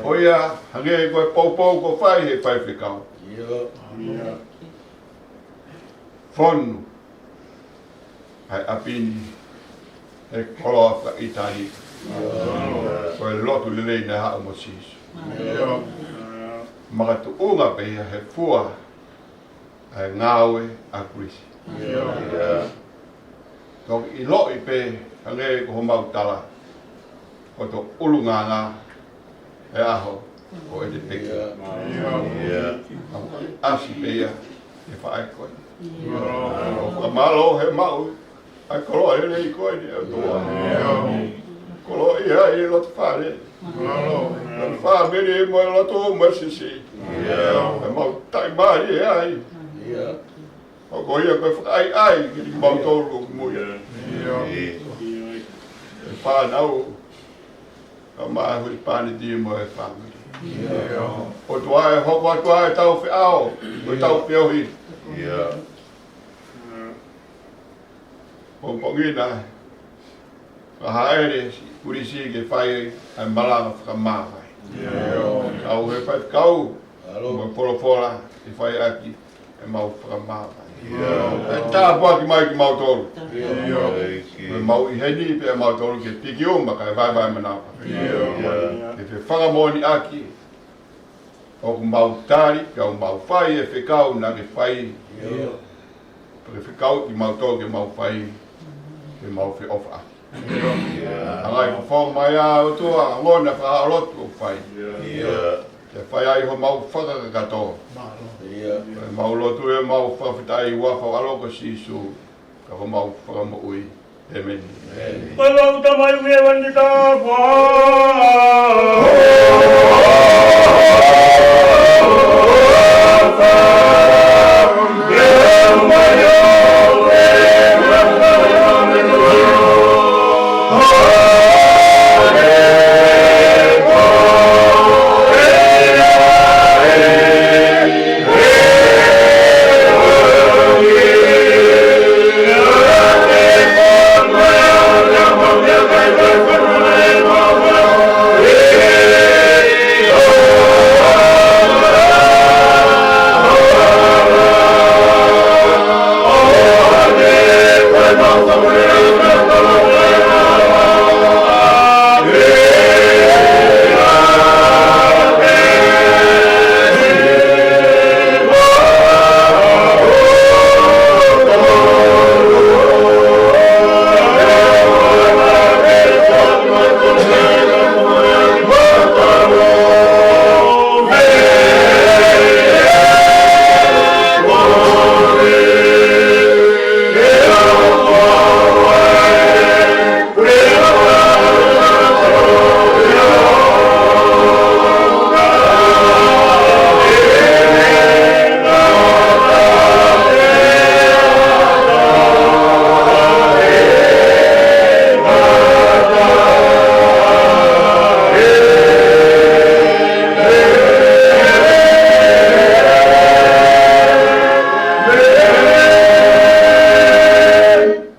ʻO ia, hangē ko e poupou kuo fai he faifekau. Fonu ʻa e ʻapi ni he koloa fakaʻitāniti. Ko e lotu lelei naʻe haʻu mo Sīsū. Makatuʻunga pē ia he fua ʻa e ngāue ʻa Kulisi. Toki ʻiloʻi pē hangē ko homau tala, ko hoto ʻulungaanga he ʻaho ko ʻete pekia. ʻAsi pē ia he faʻē ko eni. ʻOku fakamālō he maʻu ʻa e koloa lelei ko eni ʻa e ʻOtua. Koloaʻia ʻi he loto fale. Loto fāmili mo e loto mo e sisi. ʻE mau taʻimālie ai. ʻO ko ia ko e fakaʻaiʻai kiate kimautolu mui. ʻE fānau, kae ʻumaʻā e husepāniti mo e fāmili. ʻOtua ʻe hoko atu ʻa e tau feʻao, ko e tau feohi. Pongipongi ni, ka hāʻele ʻa Kulisi ke fai ʻa e malanga fakamāvae. Kau he faifekau, mo e folofola ke fai ʻaki ʻemau fakamāvae. ʻE tāpuaki mai kimautolu. Ko ʻemau ʻi heni pē ʻa mautolu ke piki uma kae vaevae manava. Ke fefakamoʻoni ʻaki ʻOku mau tali, ke mau fai e fekau naʻa ke fai. Pea ke fekau kimautolu ke mau fai, ke mau feʻofaʻaki. Hanga ʻo fofonga mai ʻa e ʻOtua, ʻa e ngaahi fakalotu ʻoku fai. Ke fai ai homau fakakakato. Pea mau lotu ʻi heʻemau fakafetaʻi ʻi he huafa ho ʻAlo ko Sīsū, ka ko homau Fakamoʻui. ʻĒmeni. Ko lau Tamai ʻoku ʻi hēvani, ke tau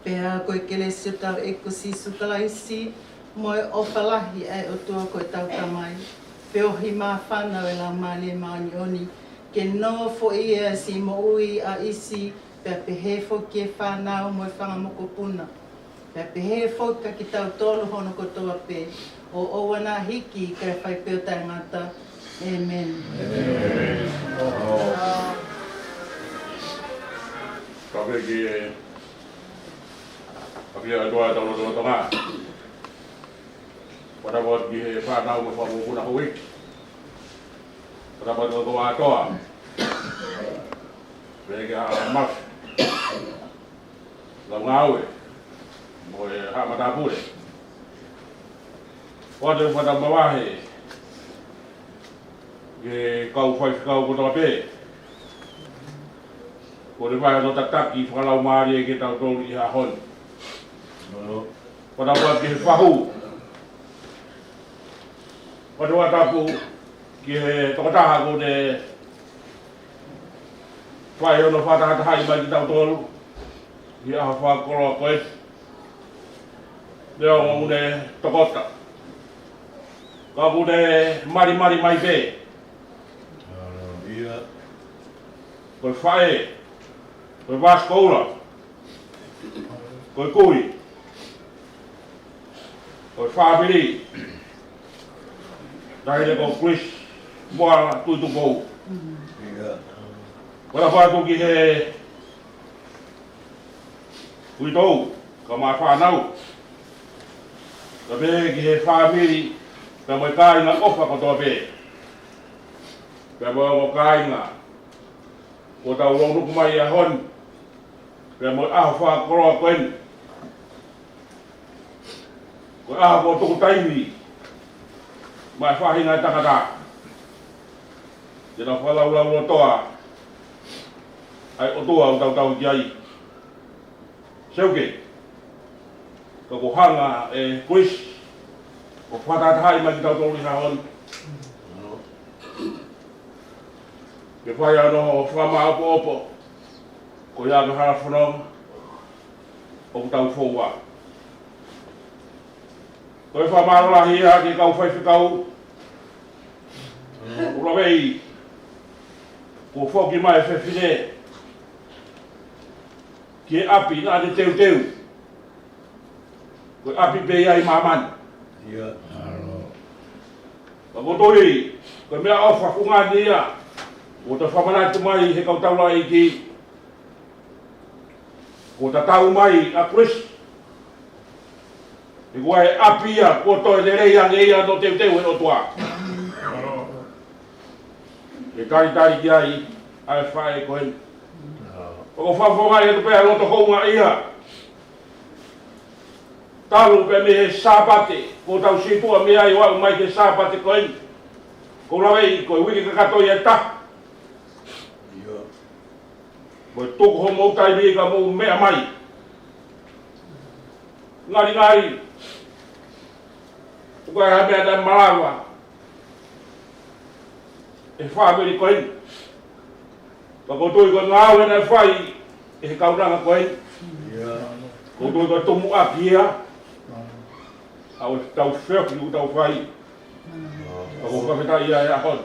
Pea ko e kelesi ʻa hotau ʻEiki ko Sīsū Kalaisi, mo e ʻofa lahi ʻa e ʻOtua ko ʻetau Tamai, feohi māfana ʻo e Laumālie Māʻoniʻoni, ke nofoʻia siʻi moʻui ʻa ʻIsi, pea pehē foki ki he fānau mo e fanga mokopuna, pea pehē foki kia kitautolu hono kotoa pē, ʻo ʻoua naʻa hiki kae fai pē ʻo taʻengata. ʻĒmeni. Ka ke ke, ka ke ʻa e ʻOtua ʻetau lotolotonga. Pea ʻoatu ki he fānau mo e fanga mokopuna houʻeiki. Pea ʻoatu ki he ʻOtua ʻa e toa. Pea ki he Haʻa Mafi, Lau Ngāue, mo e Haʻa Matāpule. ʻOatu e fata mavahe ki he kau faifekau kotoa pē, kuo ne fai hono tataki fakalaumālie kitautolu ʻi he ʻaho ni. Pea ʻoatu ki he fahu. Pea ʻoatu atu ki he tokotaha kuo ne fai hono fakatahatahaʻi mai kitautolu ʻi he ʻaho fakakoloa ko eni. Neongo ʻoku ne tokota, ka ʻoku ne malimali mai pē. Ko e faʻē, ko e vaskoula, ko e kui, ko e fāmili, taʻahine ko Chris Moala Tuʻitupou. Pea ʻoatu ki he uitou, kae ʻumaʻā e fānau, kae pehē ki he fāmili, pea mo e kāinga ʻofa kotoa pē, pea mo e ongo kāinga kuo tau lounuku mai he ʻaho ni, pea mo e ʻaho fakakoloa ko eni. Ko e ʻaho kuo tuku taimi maʻa e faʻahinga ʻo e tangata ke nau fakalaulaulotoa ʻa e ʻOtua ʻoku tau tauhi ki ai. Seuke, ka kuo hanga ʻe Chris ʻo fakatahatahaʻi mai kitautolu ʻi he ʻaho ni ke fai hono fakamāʻopoʻopo, ko ia ko e hala fononga ʻoku tau foua. Ko e fakamālō lahi ia ki he kau faifekau, ʻuluaki, kuo foki mai e fefine ki he ʻapi naʻa ne teuteu. Ko e ʻapi pē ia ʻi māmani. ʻIo. Ka ʻoku ou tui, ko e meʻaʻofa fungani ia, ʻoku toe fakamanatu mai he kau taulaʻeiki, kuo tatau mai ʻa Christ. He ko e ʻapi ia, kuo toe lelei ange ia ʻo teuteu ʻe he ʻOtua. ʻE talitali ki ai ʻa e faʻē ko eni. ʻOku ou fakafofongaʻi atu pē ʻa e loto houngaʻia. Talu pē mei he Sāpate, kuo tau situʻa mei ai ʻo aʻu mai ki he Sāpate ko eni. ʻOku ou laveʻi ko e uike kakato ia ʻe taha. Mo e tuku hoʻomou taimi ka mou meʻa mai. Ngalingali, ʻoku ʻikai ha meʻa naʻe malava ʻe he fāmili ko eni. Ka ʻoku ou tui ko e ngāue naʻe fai ʻe he kaunanga ko eni. ʻOku ou tui ko e tumuʻaki ia ʻa ʻetau feohi ʻoku tau fai. Ka ʻoku ou fakafetaʻi ia he ʻaho ni.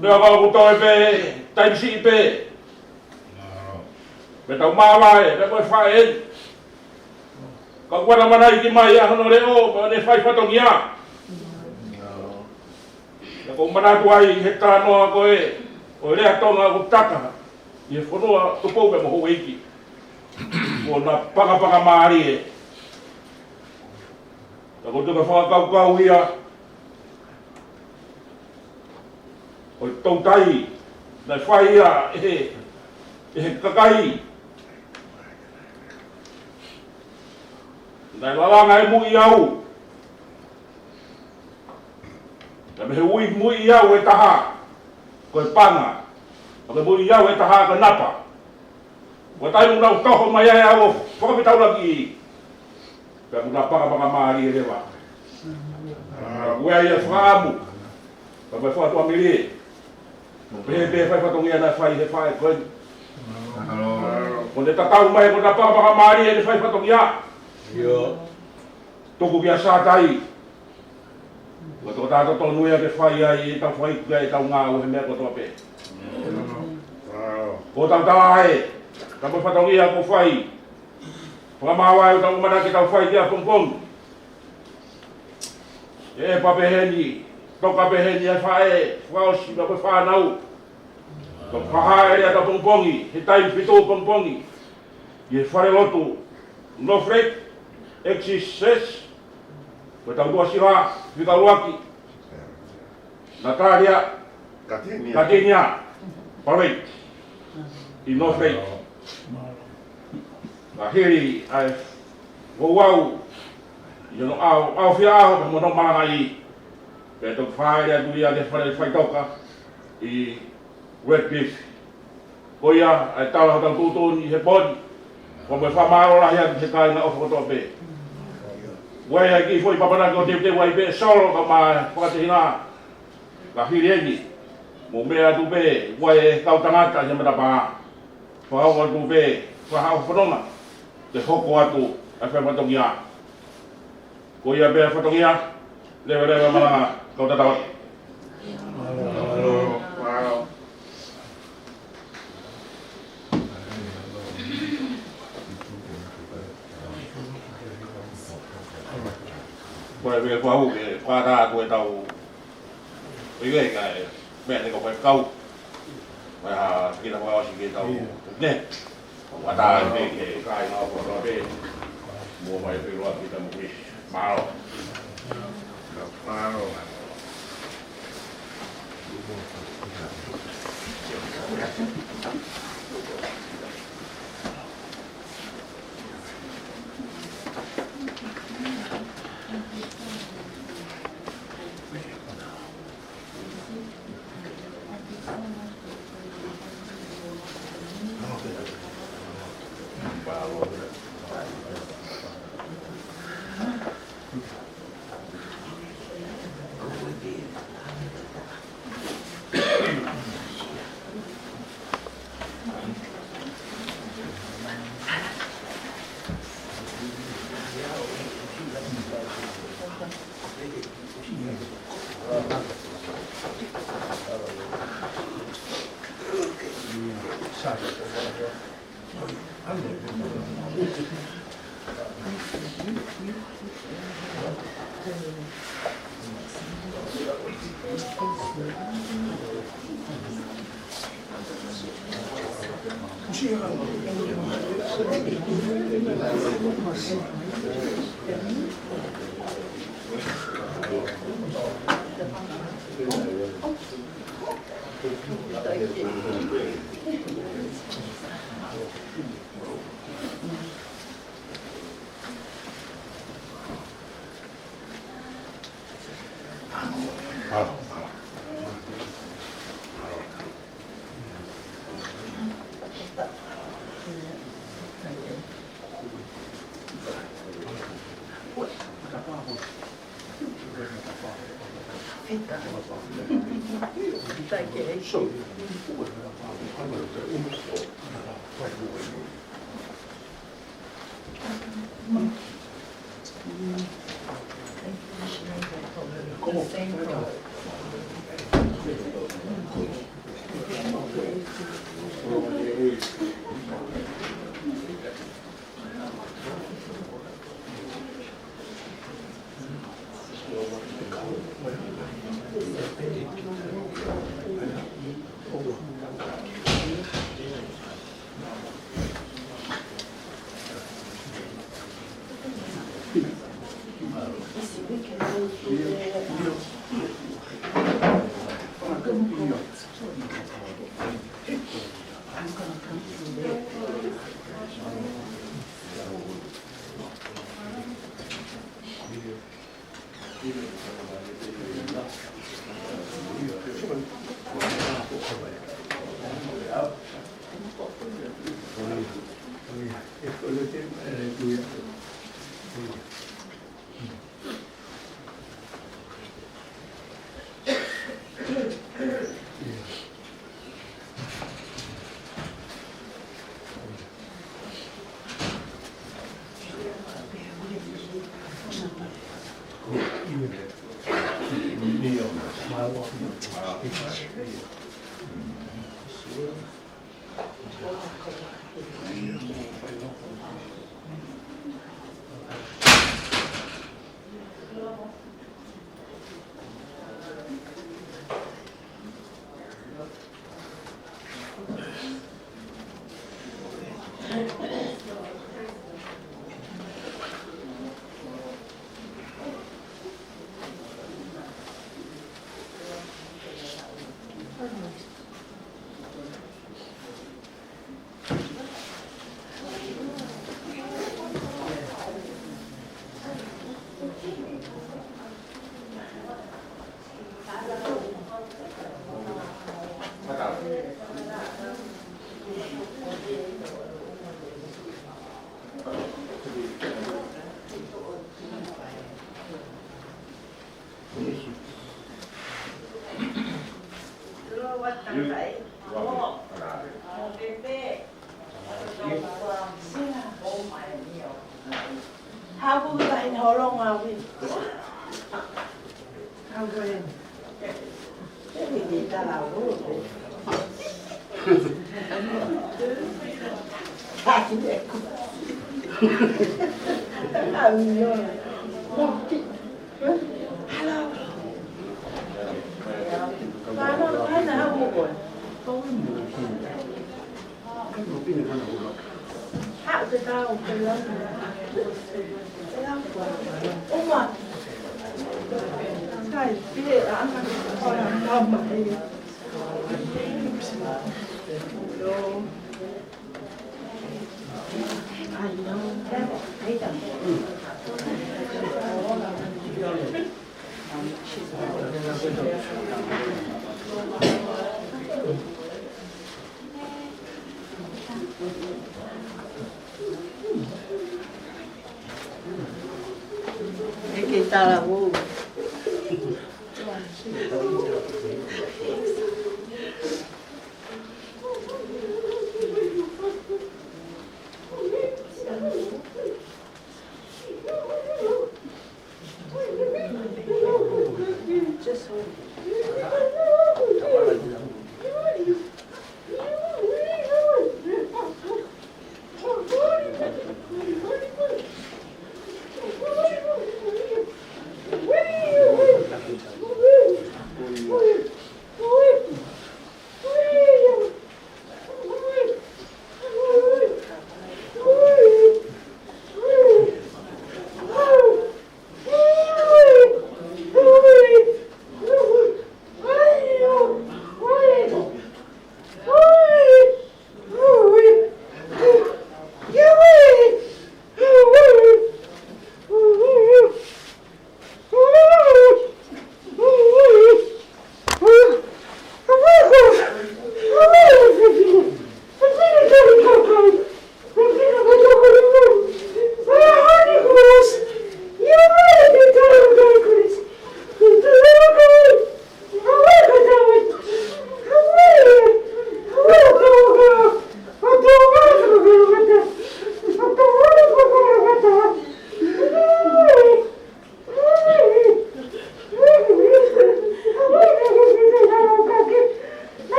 Pea ka ʻoku toe pē taimi siʻi pē, pea tau māvae pē ko e faʻē eni. Ka ʻoku ʻanamanaiki mai ʻa hono leʻo, pea ne fai fatongia. Pea ʻoku ou manatu ai he talanoa ko ē ʻo e lea Tonga ʻoku taka ʻi he fonua Tupou pea mo Houʻeiki. Kuo na pakapaka mālie. Ka ʻoku ou tui ko e fakakaukau ia ʻo e toutai naʻe fai ia ʻe he, ʻe he kakai. Naʻe lalanga e muiʻi au. Naʻe mei he ui muiʻi au ʻe taha ko e panga. Naʻe mei he muiʻi au ʻe taha ko e napa. Ko e taimi naʻa nau toho mai ai au ʻo fakafetaulaki, pea kuo na pakapaka mālie leva. Ko ia ia fakaʻamu, pea mo e fakatuʻamelie. Mo pehē pē fai fatongia naʻe fai he faʻē ko eni. Kuo ne tatau mai kuo na pakapaka mālie ʻene fai fatongia. Tuku kia Sātai. Ko e tokotaha totonu ia ke fai ai ʻetau fai, ʻetau ngāue he meʻa kotoa pē. Ko ʻetau tala ē, ka ko e fatongia kuo fai. Fakamāvae ʻetau ʻamanaki ke tau fai ki ʻapongipongi. ʻE pā pē heni, toka pē heni ʻa e faʻē, fakaʻosi pea mo e fānau. Ko e fakahā ʻetau ʻapongipongi, he taimi fitu ʻapongipongi. ʻI he falelotu Northlake Axis Church, ko ʻetau tuʻasila fika ʻuluaki, Natalia Katinia, Katinia Palveit, ʻi Northlake. Ka hili ʻa e ouau ʻi hono ʻaoʻaofia ʻaho pea mo hono malangaʻi, pea toki fāʻele atu ia ki he fale faʻitoka ʻi Redcliffe. Ko ia ʻa e tala hotau tuʻutuʻuni he pō ni. Ko e fakamālō lahi atu ki he kāinga ʻofa kotoa pē. Ua ia ki foʻi papanaki ʻo teuteu ai pē Solo ka ma fakatehina. Ka hili eni, mou meʻa atu pē, ua e kau tangata he matapā. Fakahoko atu pē, fakahoko fononga, ke hoko atu ʻa e fai fatongia. Ko ia pē fatongia, leveleva malanga, kau tatau atu. Ko e pē kuo u ke, kuo tā atu ʻetau, ʻikai ka e, meʻa ne ko e kau. Mai ha kina fakaʻosi ke tau. Ia. Ne. Ua tā e pē ke kāinga ʻofa kotoa pē. Mo mai pē loa kita mo ke. Mālō. Mālō. ʻE kei talavou.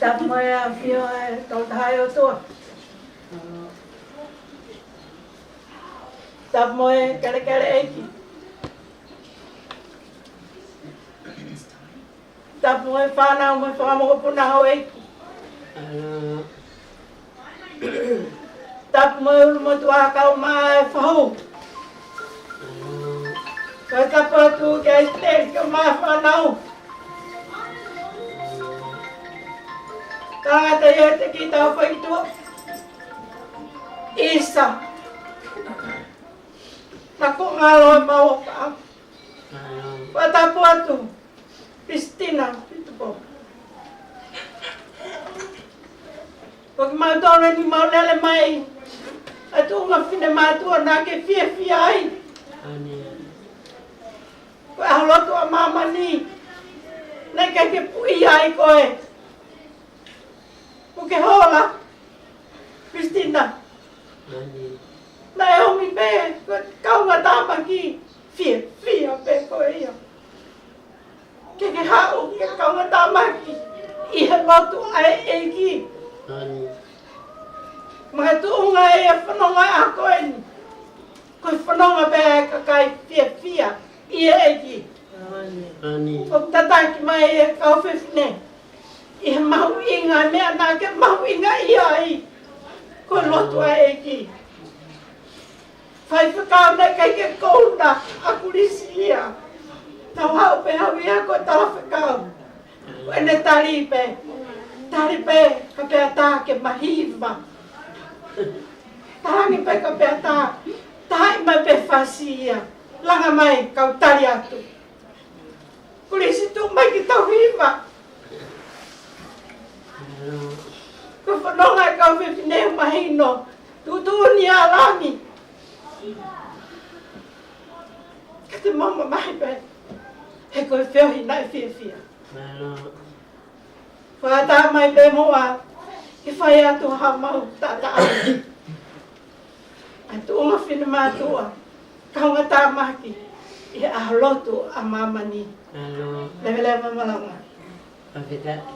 Tapu mo e ʻafio ʻa e Tolu Tahaʻi ʻOtua. Tapu mo e kelekele ʻEiki. Tapu mo e fānau mo e fakamoʻopuna ʻo e ʻEiki. Tapu mo e ʻulumotuʻa kae ʻumaʻā e fahu. Kae tapu atu kia ʻIsiteli kae ʻumaʻā e fānau. Tangata ia te kita fai tua. ʻIsa. Naʻa ko ngalo mau ka. Kae tapu atu. Pistina, Pitupo. Ko kimautolu eni mau lele mai ʻa e tuʻunga finemātuʻa naʻa ke fiefia ai. Ko e ʻaho lotu ʻa māmani naʻe ʻikai ke puʻia ai koe. Ko ke hola, Pistina. Naʻe ʻomi pē ko e kaungātāmaki fiefia pē ko ia. Ke ke haʻu ke kaungātāmaki ʻi he lotu ʻa e ʻEiki. Makatuʻunga ʻa e fononga ʻa ko eni. Ko e fononga pē ʻa e kakai fiefia ʻi he ʻEiki. ʻOku tataki mai e kau fefine ʻi he mahuʻinga meʻa naʻa ke mahuʻingaʻia ai. Ko e lotu ʻa e ʻEiki. Faifekau naʻe ʻikai ke kouna ʻa Kulisi ia. Tau haʻu pē haʻu ia ko e talafekau. Ko ʻene tali pē. Tali pē ka pea tā ke mahiva. Tali pē ka pea tā. Tali mai pē fasi ia. Langa mai kau tali atu. Kulisi tuʻu mai ke tau hiva. Ko e fononga e kau fefine mahino. Tuʻutuʻuni ʻa langi. Ka te mau mamahi pē. He ko e feohi naʻe fiefia. Fakatā mai pē muʻa, ke fai atu haʻamau taʻataʻa. ʻA e tuʻunga finemātuʻa, kaungātāmaki, ʻi he ʻaho lotu ʻa māmani. Mālō. Leveleva malanga. Fakafetaʻi.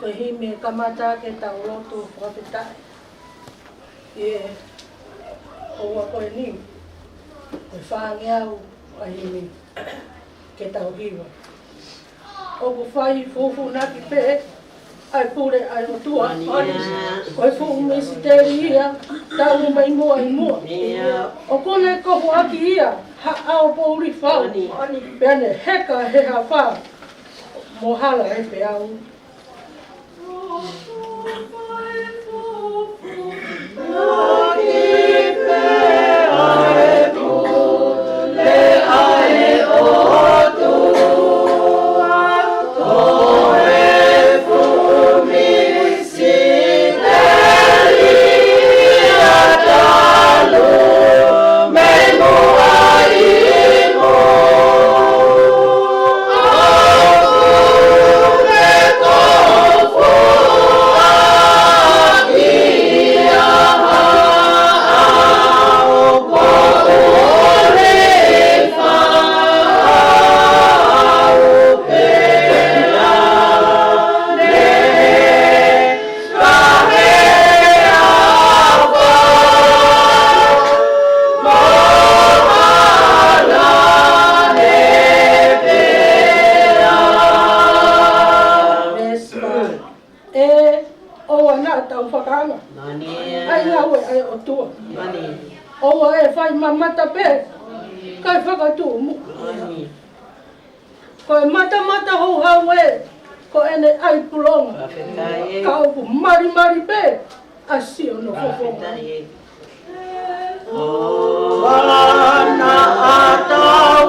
Ko e himi ʻe kamata ke tau lotu fakafetaʻi. ʻI he houa ko eni, ko e fāngeau ʻa e himi ke tau hiva. ʻOku fai fufūnaki pē ʻa e pule ʻa e ʻOtua. Ko e fuʻu misiteli ia, talu mei muʻa ʻi muʻa. ʻOku ne kofuʻaki ia ha ʻao poʻuli fau, pea ne heka he hafa mo hala he peau. ʻE, ʻoua naʻa tau fakaanga ʻa e ngāue ʻa e ʻOtua. ʻOua ʻe fai mamata pē, kae fakatuʻumuʻa. Ko e matamata houhau ē, ko ʻene ʻai pulonga. Ka ʻoku malimali pē ʻa siʻono fofonga. ʻOua naʻa tau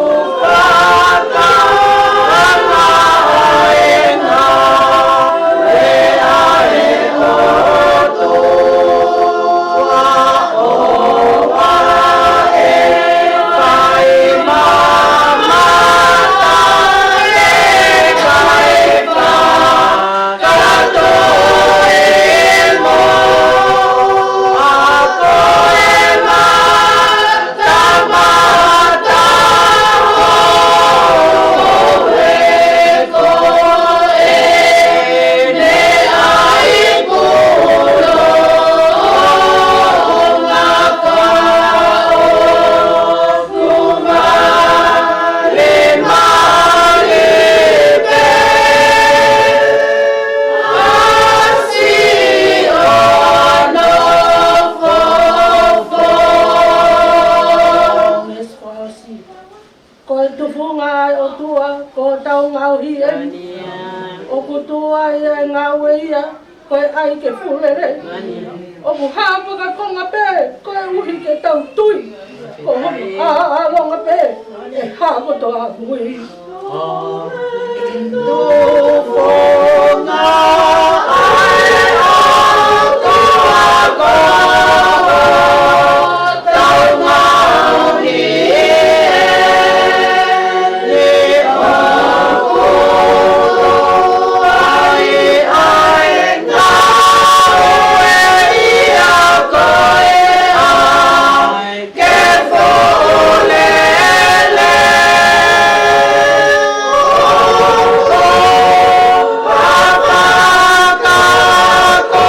fakaanga ʻa e ngāue ʻa e ʻOtua. ʻOua ʻe fai mamata ʻe kae fakatuʻumuʻa. Ko e matamata houhau ē, ko ʻene ʻai pulonga. Ko e tufunga ʻa e ʻOtua, ko hotau ngaohi eni. ʻOku tuai ʻa e ngāue ia, ko e ʻai ke fuʻu lelei. ʻOku hā fakakonga pē, koeʻuhi ke tau tui. Ko hono ʻaʻalonga pē, ʻe hā kotoa mui. Tufunga ʻa e ʻOtua, ko hotau ngaohi eni. ʻOku tuai ʻa e ngāue ia, ko e ʻai ke fuʻu lelei. ʻOku hā fakakonga pē, koeʻuhi ke tau tui.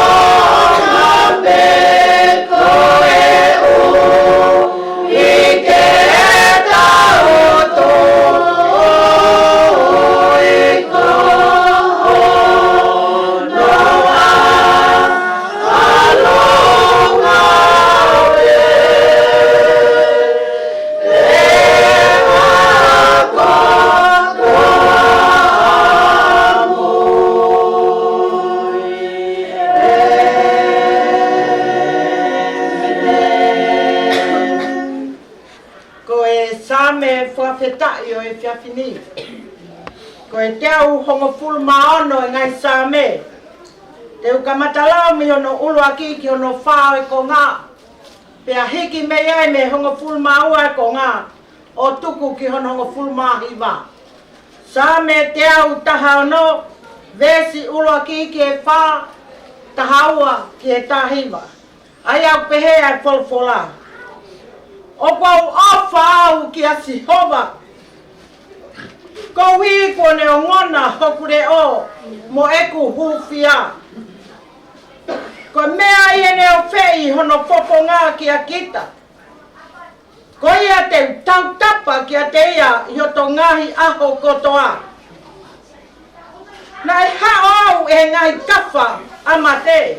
Ko hono ʻaʻalonga pē, ʻe hā kotoa mui. Ko e Saame fakafetaʻi ʻo e efiafi ni, ko e teau hongofulu mā ono ʻo e ngaahi Saame. Te u kamata lau mei hono ʻuluaki ki hono fā ʻo e konga, pea hiki mei ai mei he hongofulu mā ua ʻo e konga. ʻo tuku ki hono hongofulu mā hiva. Saame teau taha ono, veesi ʻuluaki ki he fā, taha ua ki he taha hiva. ʻA ia ʻoku pehē ʻa e folofola: ʻOku ou ʻofa au kia Sihova, koeʻuhi kuo ne ongona hoku leʻo mo ʻeku hūfia. Ko e meʻa ʻi heʻene ofeʻi hono fofonga kia kita, ko ia te u tautapa kiate ia ʻi hoto ngaahi ʻaho kotoa. Naʻe haʻo au ʻe he ngaahi kafa ʻa mate,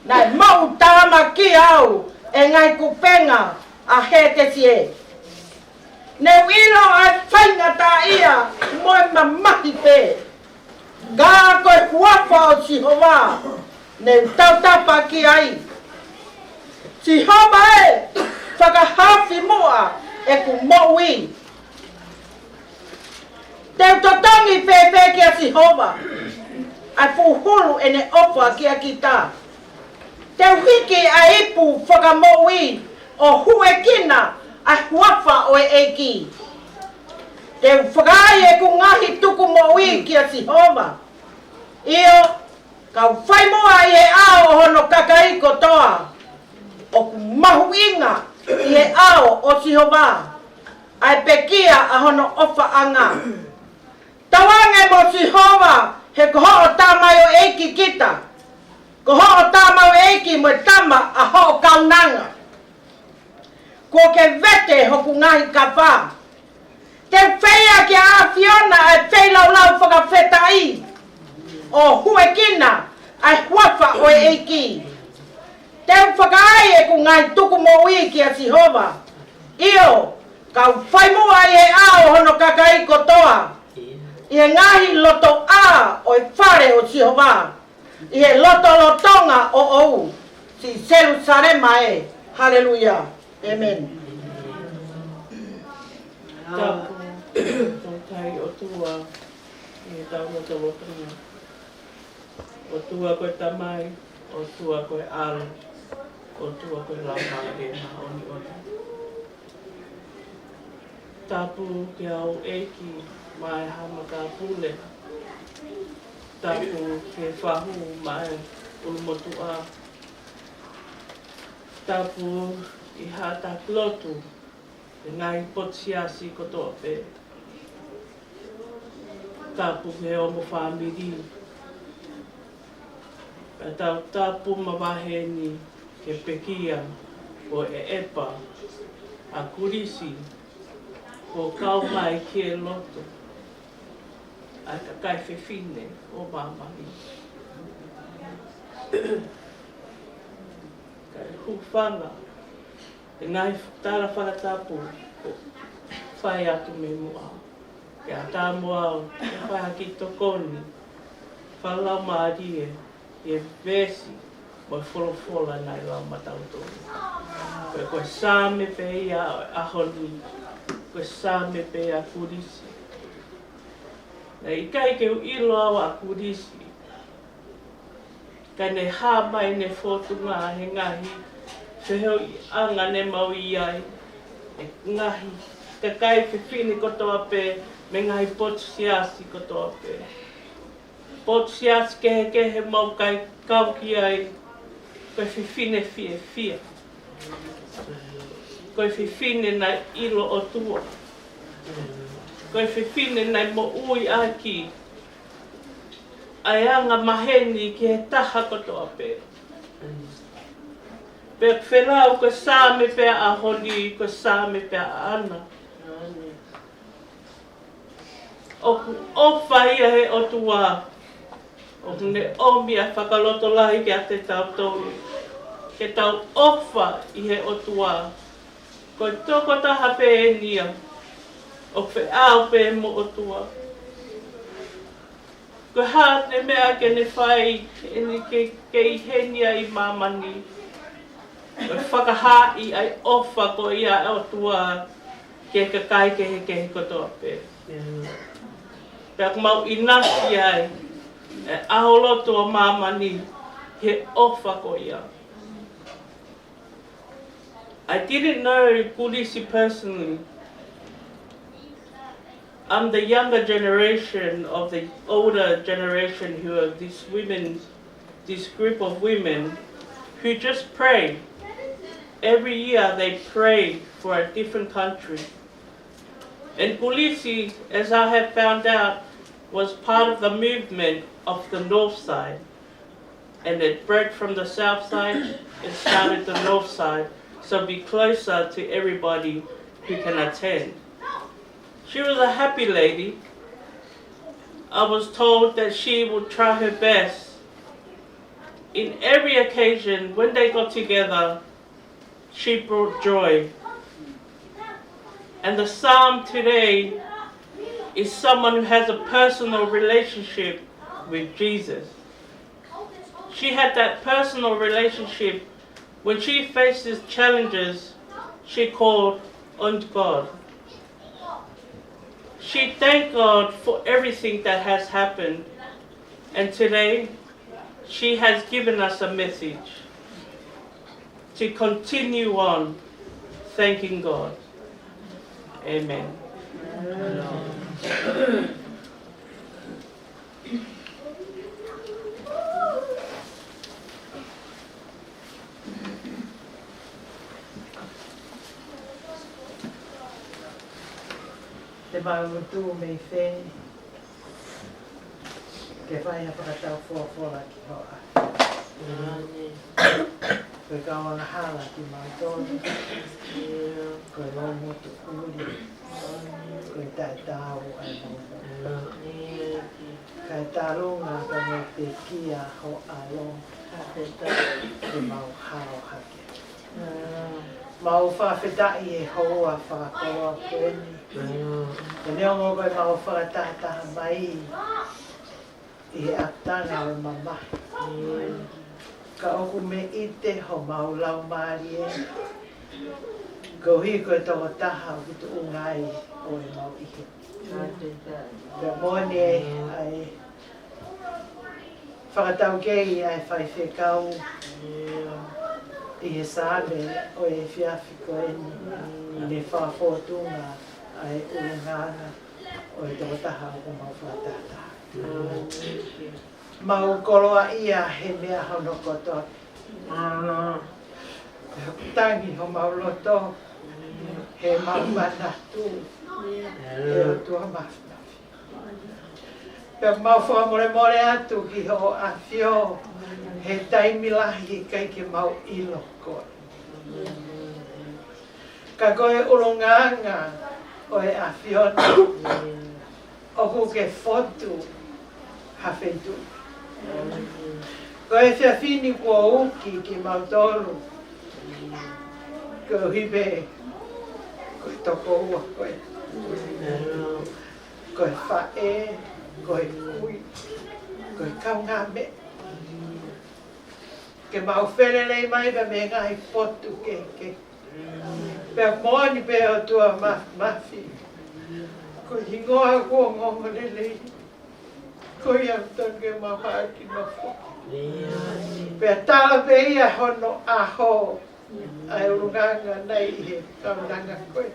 naʻe moʻutāmaki au ʻe he ngaahi kupenga ʻa Hētesi ē. Ne u ʻilo ʻa e faingataʻaʻia mo e mamahi pē. Ka ko e huafa ʻo Sihova ne u tautapa ki ai. Sihova ē, fakahaofi muʻa ʻeku moʻui. Te u totongi fēfē kia Sihova, ʻa e fuʻu hulu ʻene ʻofa kia kita? Te u hiki ʻa e ipu fakamoʻui ʻo huʻekina ʻa e huafa ʻo e ʻEiki. Te u fakaai ʻeku ngaahi tukumoʻui kia Sihova, ʻio, kau fai muʻa ʻi he ʻao ʻo hono kakai kotoa. ʻOku mahuʻinga ʻi he ʻao ʻo Sihova ʻa e pekia ʻa hono ʻofaʻanga. Tauange mo Sihova, he ko hoʻo tamaioʻeiki kita. Ko hoʻo tamaioʻeiki mo e tama ʻa hoʻo kaunanga. Kuo ke vete hoku ngaahi kafa. Te u feia kia ʻAfiona ʻa e feilaulau fakafetaʻi, ʻo huʻekina ʻa e huafa ʻo e ʻEiki. Te u fakaai ʻeku ngaahi tukumoʻui kia Sihova, ʻio, kau fai muʻa ʻi he ʻao ʻo hono kakai kotoa, ʻi he ngaahi lotoʻā ʻo e fale ʻo Sihova, ʻi he lotolotonga ʻoʻou, siʻi Selusalema ē. Haleluia. ʻĒmeni. Tapu, Tautai ʻOtua, ʻi heʻetau lotolotonga. ʻOtua ko e Tamai, ʻOtua ko e ʻAlo, ʻOtua ko e Laumālie Māʻoniʻoni. Tapu ki he houʻeiki maʻa e Haʻa Matāpule. Tapu ki he fahu maʻa e ʻulumotuʻa. Tapu ki he haʻa taki lotu, ki he ngaahi potu siasi kotoa pē. Tapu ki he ongo fāmili. Pea tau tapu mavahe ni ki he pekia ʻo ʻEpa, ʻa Kulisi, kuo kau mai ki he lotu ʻa e kakai fefine ʻo māmani. Kae hūfanga he ngaahi tala fakatapu kuo fai atu mei muʻa. Ke ʻatā mo au ke fai ha kiʻi tokoni fakalaumālie ʻi he veesi mo e folofola naʻe lau maʻatautolu. Ko e, ko e Saame pē ia ʻo e ʻaho ni, ko e Saame pē ʻa Kulisi. Naʻe ʻikai ke u ʻilo au ʻa Kulisi, ka ne hā mai ʻene fōtunga he ngaahi feohiʻanga ne mau ʻi ai, he ngaahi kakai fefine kotoa pē, mei he ngaahi potu siasi kotoa pē. Potu siasi kehekehe mau kei kau ki ai, ko e fefine fiefia. Ko e fefine naʻe ʻilo ʻOtua. Ko e fefine naʻe moʻui ʻaki ʻa e anga maheni ki he taha kotoa pē. Pea ʻoku felau ko e Saame pē ʻa e ʻaho ni, ko e Saame pē ʻaʻana. ʻOku ʻofa ia he ʻOtua. ʻOku ne ʻomi ʻa e fakalotolahi kiate kitautolu ke tau ʻofa ʻi he ʻOtua. Ko e tokotaha pē eni ia ʻoku feʻao pē mo e ʻOtua. Ko e hā ʻene meʻa ke ne fai, ʻene ke, ke ʻi heni ai ʻi māmani. Ko e fakahaaʻi ʻa e ʻofa ko ia ʻa e ʻOtua ki he kakai kehekehe kotoa pē. Pea ʻoku mau ʻinasi ai ʻa e ʻaho lotu ʻo māmani he ʻofa ko ia. I didn't know Kulisi personally, I'm the younger generation of the older generation who are these women, this group of women who just pray. Every year they pray for a different country. And Kulisi, as I have found out, was part of the movement of the North Side. And it broke from the South Side and started the North Side, so be closer to everybody who can attend. She was a happy lady. I was told that she would try her best. In every occasion, when they got together, she brought joy. And the Psalm today is someone who has a personal relationship with Jesus. She had that personal relationship. When she faces challenges, she called on God. She thanked God for everything that has happened. And today, she has given us a message to continue on thanking God. Amen. Te mau tuʻu mei fē ke fai ha fakatau folofola ki hoʻo ʻAfio. Ko e kau angahala kimautolu. Ko e loungutu ʻuli. Ko e taʻetaau ʻa e mau moʻui. Kae tālunga ka mo pekia ho ʻAlo ke mau hao hake. Mau fakafetaʻi he houa fakakoloa ko eni. He neongo ko e mau fakatahataha mai ʻi he ʻapitanga ʻo e mamahi, ka ʻoku meʻite homau laumālie koeʻuhi ko e tokotaha ʻoku tuʻunga ai ʻemau ʻi heni. Pea moʻoni ʻa e fakataukei ʻa e faifekau ʻi he Saame ʻo e efiafi ko eni, ne fakafōtunga ʻa e ʻulungaanga ʻo e tokotaha ʻoku mau fakatahataha. Mau koloaʻia he meʻa hono kotoa. Pea ʻoku tangi homau loto he mau manatu, ʻe ʻOtua Māfimafi. Pea mau fakamolemole atu ki hoʻo ʻAfio he taimi lahi ʻikai ke mau ʻilo koe. Ka ko e ʻulungaanga ʻo e ʻAfiona ʻoku ke fotu ha feituʻu. Ko e efiafi ni kuo uki kimautolu koeʻuhi pē ko e tokoua koe. Ko e faʻē, ko e kui, ko e kaungāmeʻa. Ke mau felelei mai pē mei he ngaahi potu kehekehe. Pea moʻoni pē ʻOtua Māfimafi, ko e hingoa kuo ongoongolelei, ko ia ʻoku tonu ke mau haʻaki nofo. Pea tala pē ia hono ʻaho ʻa e ʻulungaanga nai ʻi he kaunanga ko ē.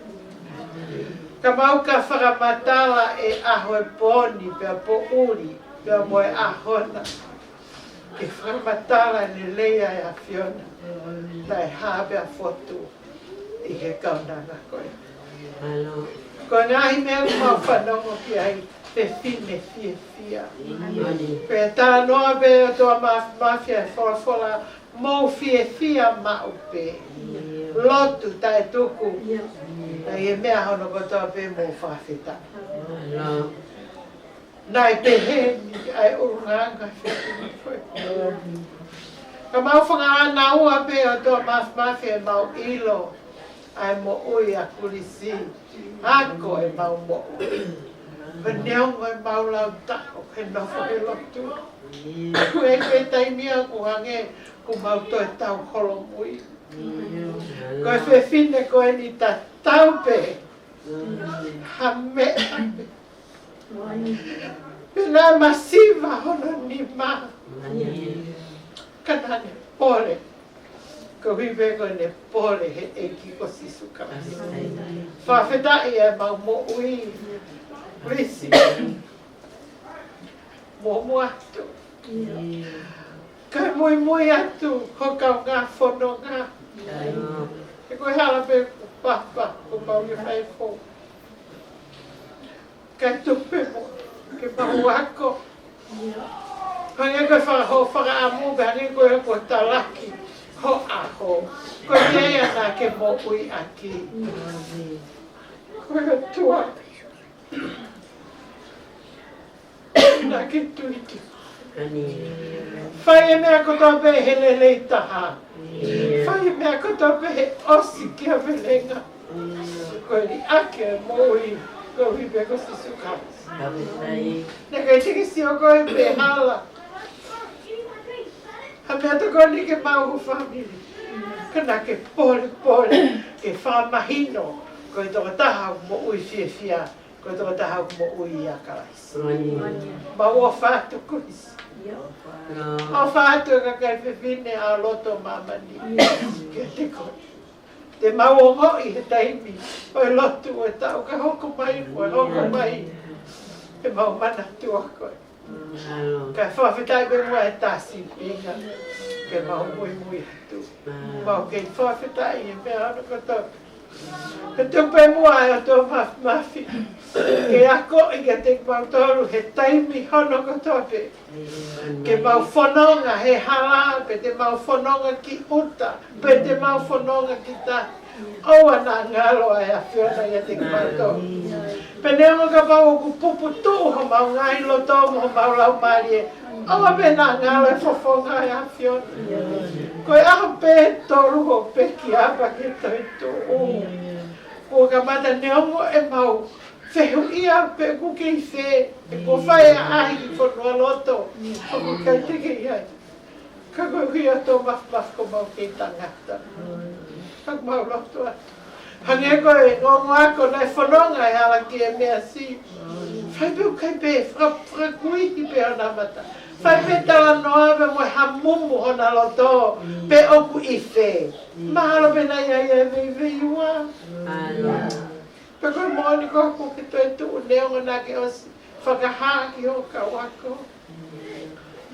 Ka mau ka fakamatala e ʻaho ʻo e pō ni pea poʻuli pea mo e ʻaho na, ke fakamatala lelei ʻa e ʻAfiona, naʻe hā pea fotu ʻi he kaunanga ko ē. Ko e ngaahi meʻa ʻoku mau fanongo ki ai, fefine fiefia. Pea talanoa pē ʻOtua Māfimafi ʻa e folofola, mou fiefia maʻu pē. Lotu taʻetuku. ʻA e meʻa hono kotoa pē mou fakafetaʻi. Naʻe pehē ni ʻa e ʻulungaanga fefine ko ē. Ka mau fakaʻānaua pē ʻOtua Māfimafi ʻemau ʻilo ʻa e moʻui ʻa Kulisi. Ako ʻemau moʻui. Ko e neongo ʻemau lau taʻo, he nofo he lotu. Ko e pē taimi ia ʻoku hangē kuo mau toe tau holomui. Ko e fefine ko eni tatau pē ha meʻa pē. Pea naʻe masiva hono nima. Ka naʻa ne pole. Koeʻuhi pē ko ʻene pole he ʻEiki ko Sīsū Kalaisi. Fakafetaʻi ʻemau moʻui. Lisi. Muʻomuʻa atu. Kae muimui atu ho kaungā fononga. He ko e hala pē ko papa, ko mau ia fai fo. Kae tuku pē mo ke mau ako. Hangē ko e faka-, ho fakaʻamu, pea hangē ko e ko e talaki ho ʻaho. Ko e meʻa ia naʻa ke moʻui ʻaki. Ko e ʻOtua naʻa ke tui ki ai. Fai e meʻa kotoa pē he lelei taha. Fai e meʻa kotoa pē he ʻosi kia velenga. Ko e liʻaki e moʻui, ko e ui pē ko Sīsū Kalaisi. Naʻe ʻikai te ke sio koe pe hala. Ha meʻa tokoni ke maʻu ho fāmili. Ka naʻa ke polepole ke fakamahino ko e tokotaha ʻoku moʻui fiefia, ko e tokotaha ʻoku moʻui ʻia Kalaisi. Mau ʻofa atu Kalaisi. ʻOfa atu e kakai fefine ʻa loto māmani kiate koe. Te mau ongoʻi he taimi ʻo e lotu ʻo e taʻu ka hoko mai, ʻo e hoko mai. Te mau manatua koe. Kae fakafetaʻi pē muʻa e tā sīpinga ke mau muimui atu. Mau kei fakafetaʻi he meʻa hono kotoa. He tuku pē muʻa e ʻOtua Māfimafi ke akoʻi kiate kimautolu he taimi hono kotoa pē. Ke mau fononga he hala, pe te mau fononga ki ʻuta, pe te mau fononga ki tahi. ʻOua naʻa ngalo ʻa e ʻAfiona ʻiate kimautolu. Pea neongo kapau ʻoku puputuʻu homau ngaahi loto mo homau laumālie, ʻoua pē naʻa ngalo e fofonga ʻo e ʻAfiona. Ko e ʻaho pē tolu ʻo pekia pea ke toetuʻu. Kuo kamata neongo ʻemau fehuʻia pe ʻoku ke ʻi fē, pe kuo fai ʻaʻahi ki fonualoto ʻoku ʻikai te ke ʻi ai. Ka koeʻuhi ʻOtua Māfimafi ko mau kei tangata. Ka mau lotu atu. Hangē ko e ongo ako naʻe fononga he hala ki he meʻa si. Fai pē ʻoku ʻikai pē, faka-, fakakuihi pē hona mata. Fai pē talanoa pē mo e hamumu hona loto pe ʻoku ʻi fē. Mahalo pē naʻe ʻi ai e veiveiua. Pe ko e moʻoni ko ē kuo ke toetuʻu neongo naʻa ke ʻosi fakahā ki hoʻo kau ako.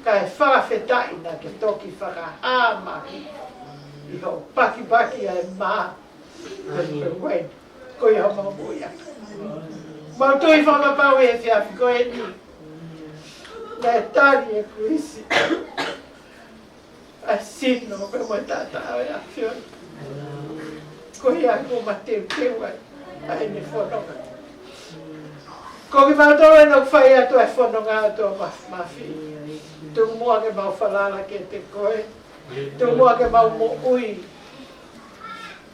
Kae fakafetaʻi naʻa ke toki fakahā mai ʻi hoʻo pakipaki ʻa e mā. Ko ia homau moʻui ʻa. Mau tui fakapapau he efiafi ko eni. Naʻe tali ʻe Kalaisi ʻa e sino pea mo e taʻataʻa ʻo e ʻAfiona. Ko ia kuo mateuteu ai ʻa ʻene fononga. Ko kimautolu eni ʻoku fai atu e fononga ʻa e ʻOtua Māfimafi. Tuku muʻa ke mau falala kiate koe. Tuku muʻa ke mau moʻui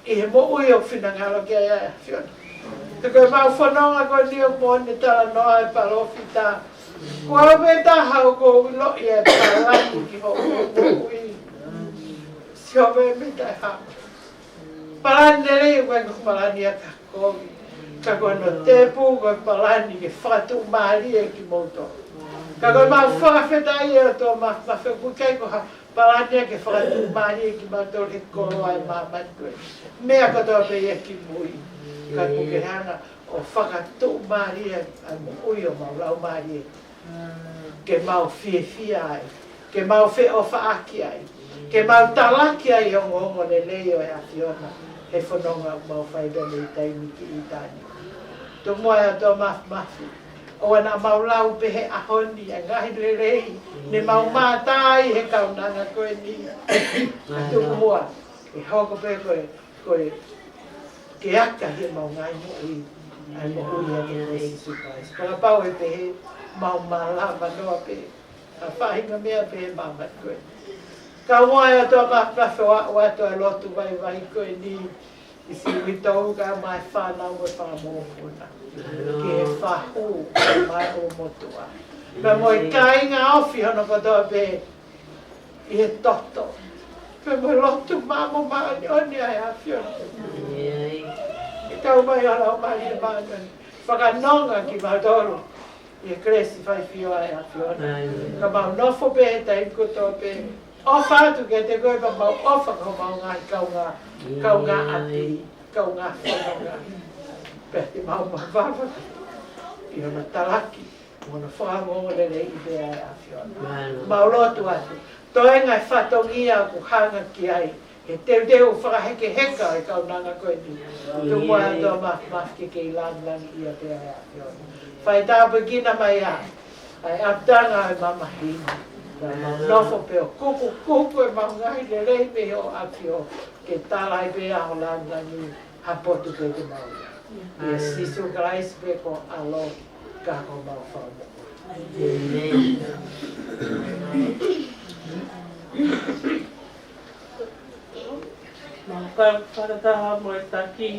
ʻi he moʻui ʻoku finangalo ki ai ʻa e ʻAfiona. He ko ʻemau fononga ko eni ʻoku moʻoni e talanoa ʻa e palōfita. Ko au pē taha ʻoku ou ʻiloʻi ʻa e palani ki hoʻo moʻui. Sio pē mei taʻehāmai. Palani lelei ʻoku ʻikai ko e palani ʻa ka kovi. Ka ko hono tēpū ko e palani ke fakatuʻumālie kimoutolu. Ka ko ʻemau fakafetaʻi ʻe ʻOtua Māfimafi ʻoku ʻikai ko ha palani ia ke fakatuʻumālie kimautolu he koloa ʻo e māmani ko ē. Meʻa kotoa pē ia kimui. Ka ʻoku ke hanga ʻo fakatuʻumālie ʻa e moʻui ʻo homau laumālie. Ke mau fiefia ai, ke mau feʻofaʻaki ai, ke mau talaki ai e ongoongolelei ʻo e ʻAfiona he fononga ʻoku mau fai pea mei taimi ki ʻitāniti. Tuku muʻa ʻe ʻOtua Māfimafi. ʻOua naʻa mau lau pē he ʻaho ni ʻa e ngaahi lelei ne mau mātā ai he kaunanga ko eni. Tuku muʻa ke hoko pē ko e, ko e, ke aka he mau ngaahi moʻui ʻa e moʻui ʻa e Sīsū Kalaisi. Kapau ʻe pehē mau malava noa pē ʻa e faʻahinga meʻa pē he māmani ko ē. Ka ʻoua ʻe ʻOtua Māfimafi ʻo aʻu atu ʻa e lotu vaivai ko eni ʻi siʻi uitou kae ʻumaʻā e fānau mo e fanga mokopuna. Ke fahu mai ʻo motuʻa. Pea mo e kāinga ofi hono kotoa pē ʻi he toto. Pea mo e lotu maʻa mo māʻoniʻoni ʻa e ʻAfiona. ʻE kau mai ʻa e Laumālie Māʻoniʻoni. Fakanonga kimautolu ʻi he kelesi faifio ʻa e ʻAfiona. Ka mau nofo pē he taimi kotoa pē. ʻOfa atu kiate koe pea mau ʻofa ki homau ngaahi kaungā, kaungā ʻapi, kaungā fononga. Pea te mau mavava ʻi ʻi hono talaki, mo hono fakaongoongoleleiʻi pē ʻa e ʻAfiona. Mālō. Mau lotu atu. Toenga e fatongia ʻoku hanga ki ai he teuteu fakahekeheka ʻo e kaunanga ko eni. Tuku atu ʻa e māfimafi ke kei lāngilangiʻia pē ʻa e ʻAfiona. Fai tāpuekina mai ā ʻa e ʻapitanga ʻo e mamahi ni. Ka mau nofo pē ʻo kukukuku ʻemau ngaahi lelei mei ho ʻAfio, ke tala ai pē ʻa ho lāngilangi ha potu pē te mau ʻi ai. ʻIa Sīsū Kalaisi pē ko ho ʻAlo, ka ko homau Fakamoʻui. ʻĒmeni. Mau kau fakataha mo e taki,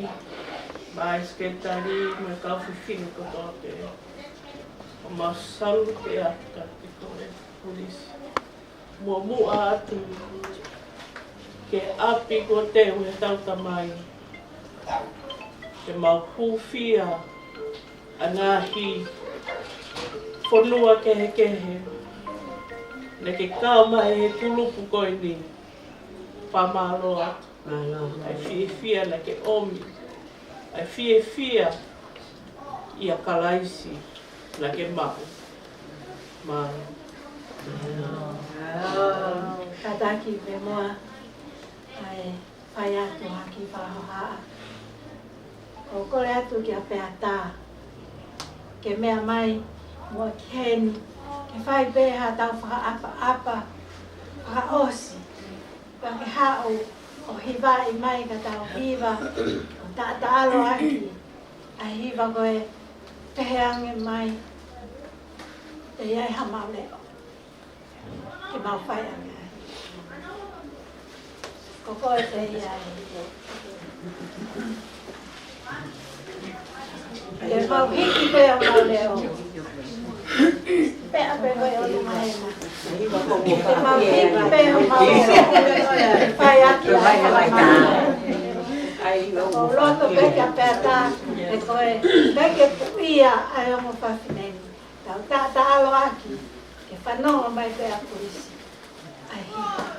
mo e sekelitali, mo e kau fefine kotoa pē. ʻO mau salute atu kiate koe, Pulisi. Muʻomuʻa atu ki he ʻapi kuo teu ʻe heʻetau tamai, ke mau hūfia ʻa e ngaahi fonua kehekehe naʻe kei kau mai he kulupu ko eni. Fakamālō atu. Mālō. ʻA e fiefia naʻa ke ʻomi, ʻa e fiefia ʻia Kalaisi naʻa ke maʻu. Mālō. Kātaki pē muʻa ʻa e fai atu ha kiʻi fakahohaʻa. ʻOku kole atu kia Peata ke meʻa mai muʻa ki heni, ke fai pē haʻatau fakaʻapaʻapa fakaʻosi. Pea ke haʻu ʻo hivaʻi mai ka tau hiva, ʻo taʻataʻalo ʻaki ʻa e hiva ko ē, pehē ange mai, ʻe ʻi ai haʻamau leʻo ke mau fai ange ai. Ko koe pē ia ai. Ke mau hiki pē homau leʻo. Pea pē ko e ʻolunga ena. Ke mau hiki pē homau leʻo. Fai ʻaki ʻa e hala mai. Ko e loto pē kia Peata, ʻe ko e peke puʻia ʻa e ongo fafine ni. Tau taʻataʻalo ʻaki, ke fanongo mai pē ʻa Pulisi. ʻAi.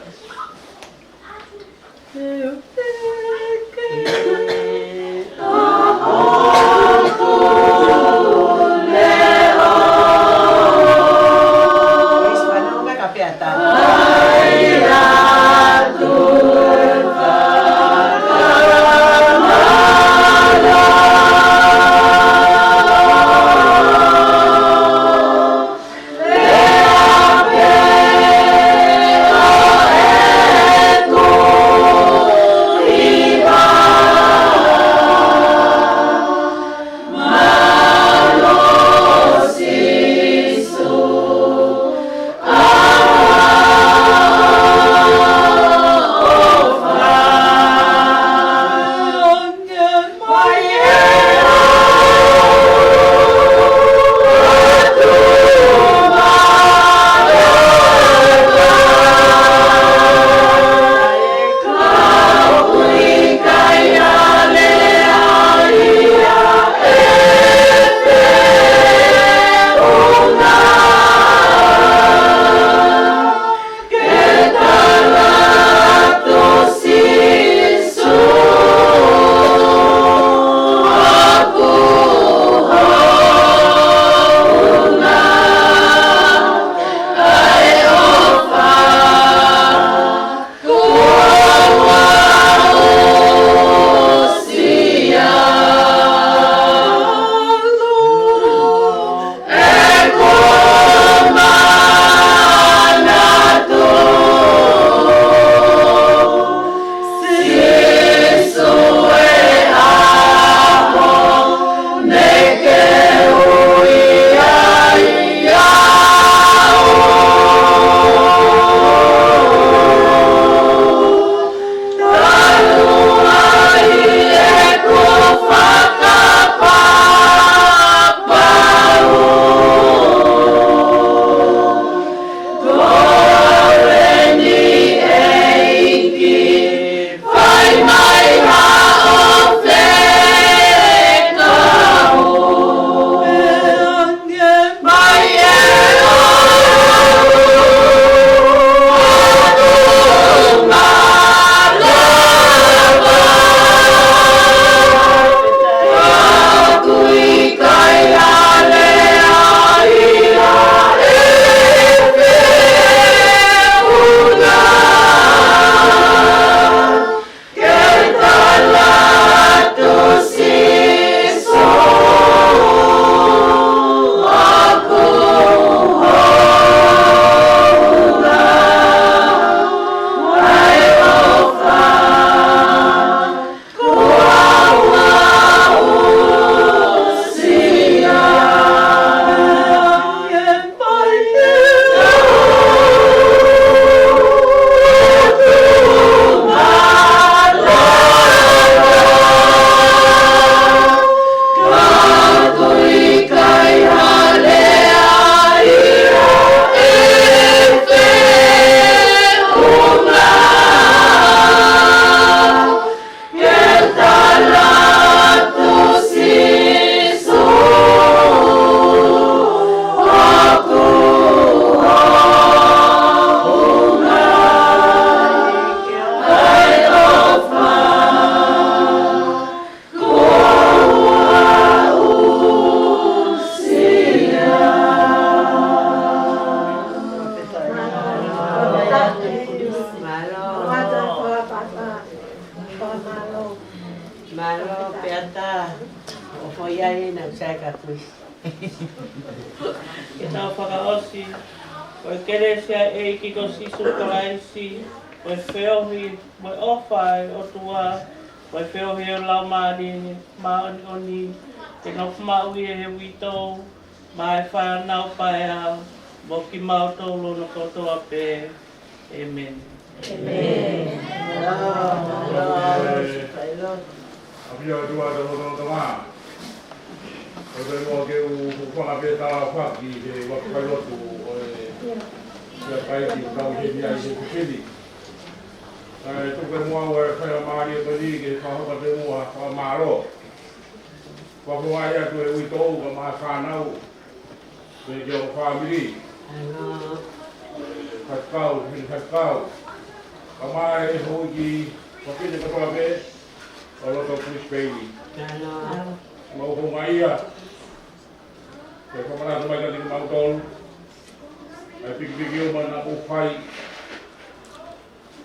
Ke tau fakaʻosi, ko e kelesi ʻa e ʻEiki ko Sīsū Kalaisi, ko e feohi, mo e ʻofa ʻa e ʻOtua, ko e feohi ʻa e Laumālie Māʻoniʻoni, ke nofo maʻu ʻi he uitou, maʻa e fānau paea, mo kimautolu kotoa pē. ʻĒmeni. ʻĒmeni. ʻAfio atu ʻa e tau lotolotonga. ʻOku ou ke u hūfanga pē tala faki he ua fai lotu ʻo e ia kai ki tau he nia i he kukini. ʻE tuku pē muʻa ʻa e faingamālie ko eni ke fakahoko atu muʻa fakamālō. Fakafofongaʻi atu e uitou kae ʻumaʻā e fānau, pea ki hoʻo fāmili. Faifekau, pehē ki he faifekau, kae ʻumaʻā e houʻeiki fafine kotoa pē ʻo loto Brisbane. Mau houngaʻia ke fakamanatu mai kiate kimautolu ʻa e pikipiki ʻuma naʻa mou fai.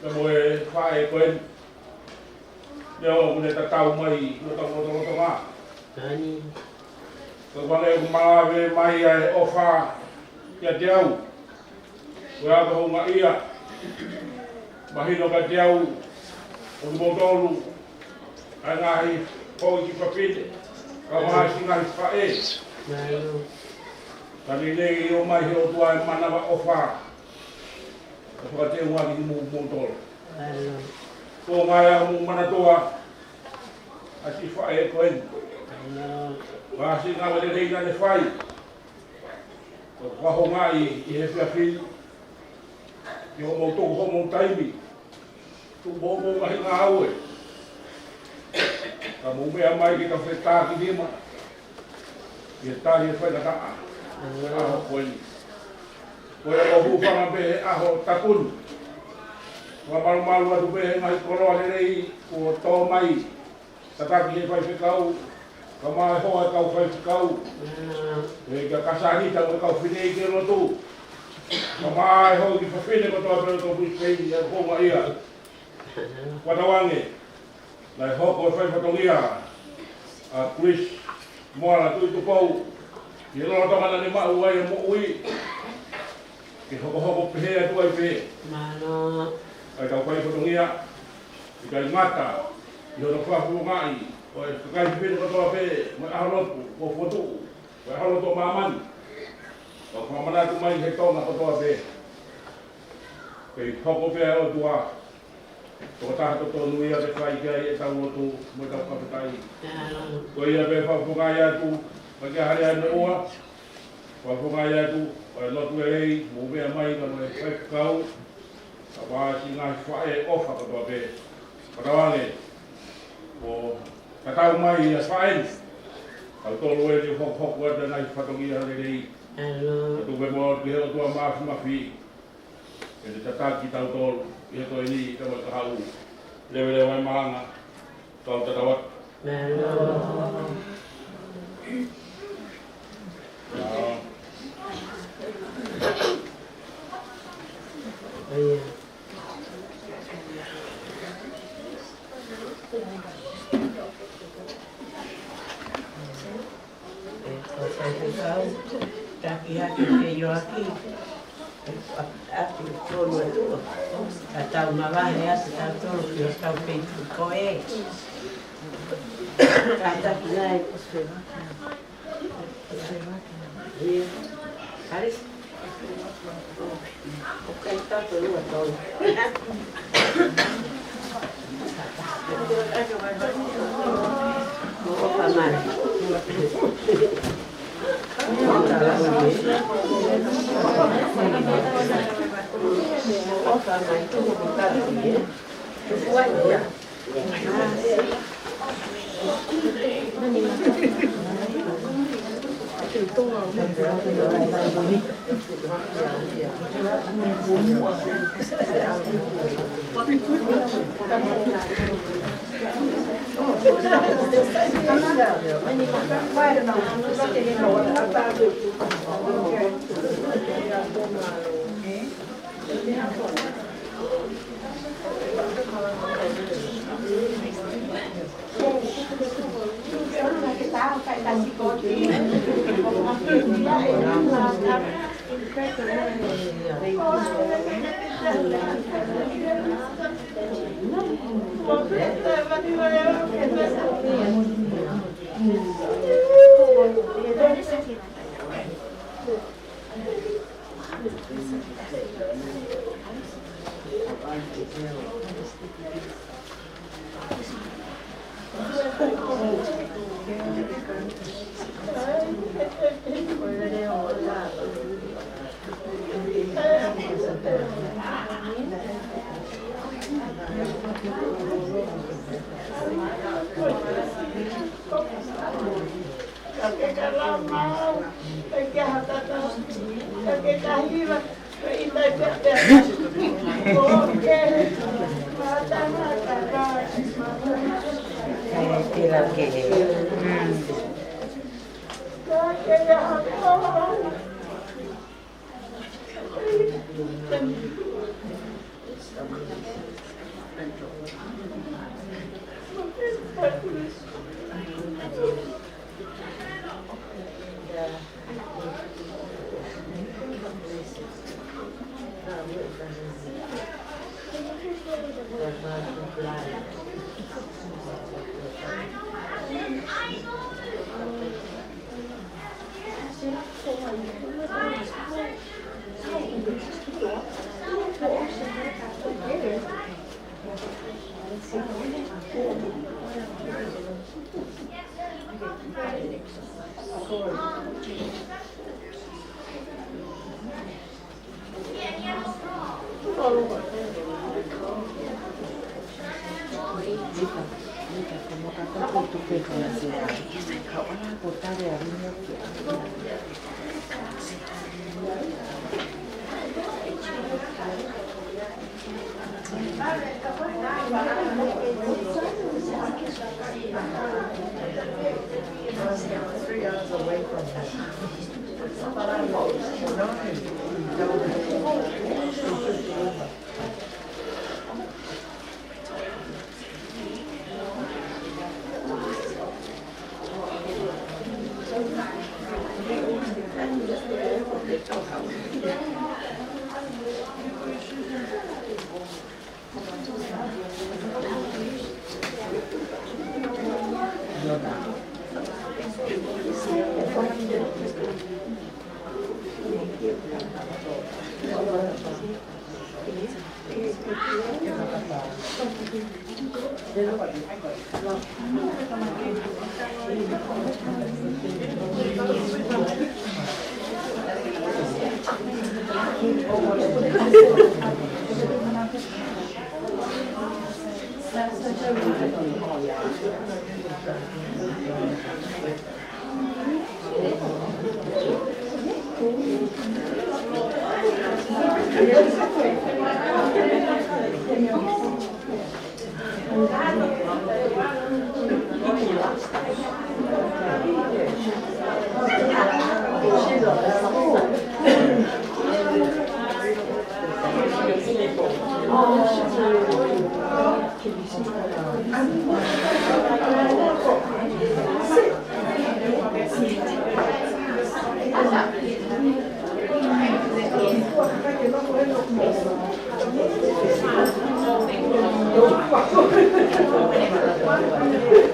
Pea mo e faʻē ko eni, neongo ʻoku ne tatau mai ʻi hotau lotolotonga, ka ʻoku hangē ʻoku malave mai ʻa e ʻofa kiate au. Ko e ʻapaʻapa houngaʻia, mahino kiate au ʻo kimoutolu ʻa e ngaahi houʻeiki fafine kae ʻumaʻā siʻi ngaahi faʻē. Ka neʻineʻi ʻomai he ʻOtua e manavaʻofa ʻo fakateunga kimoutolu. Ko e ngaahi ʻaho mou manatua ʻa siʻi faʻē ko eni, ʻa siʻi ngāue lelei naʻa ne fai. Ko e houngaʻia ʻi he efiafi ni, ke mou tuku hoʻomou taimi, tuku hoʻomou ngaahi ngāue, ka mou meʻa mai ke tau fetākinima ʻi he tali e faingataʻa ʻo e ʻaho ko eni. Ko ia ʻoku ou hūfanga pē he ʻaho tapu ni, fakamalumalu atu pē he ngaahi koloa lelei kuo tō mai, tataki he faifekau, kae ʻumaʻā e hoa e kau faifekau, ʻe kia Kasani tau e kau fineʻeiki lotu, kae ʻumaʻā e houʻeiki fafine kotoa pē ʻo loto Brisbane, ʻa e houngaʻia. Kuo tau ange, naʻe hoko e fai fatongia ʻa Chris Moala Tuʻitupou ʻi he lolotonga naʻa ne maʻu ai e moʻui, ke hokohoko pehē atu ai pē ʻa e kau fai fatongia, ʻikai ngata ʻi hono fakafofongaʻi ʻo e kakai fefine kotoa pē mo e ʻaho lotu ʻo Fuatuʻu, mo e ʻaho lotu ʻo māmani, ʻo fakamanatu mai he Tonga kotoa pē. Kei hoko pē ʻa e ʻOtua ko e tokotaha totonu ia ke fai ki ai ʻetau lotu mo ʻetau fakafetaʻi. Ko ia pē fakafofongaʻi atu, mai ki he Hale ʻa e Moʻua, fakafofongaʻi atu ʻa e lotu lelei, mou meʻa mai kae ʻumaʻā e faifekau, kae ʻumaʻā siʻi ngaahi faʻē ʻofa kotoa pē. Fakatauange ʻoku tatau mai ʻa e faʻē ni, kitautolu eni ʻoku hokohoko atu e ngaahi fatongia lelei. Ka tuku pē muʻa ki he ʻOtua Māfimafi ke ne tataki kitautolu ʻi he ko eni, kae ʻumaʻā e kahaʻu, leveleva e malanga, kau tatau atu. Ko e faifekau, taki hake ke ioaki, ʻaki tonu atu, ka tau mavahe atu tautolu ki hotau Facebook ko ē. Kātaki nai. Ia. Kare.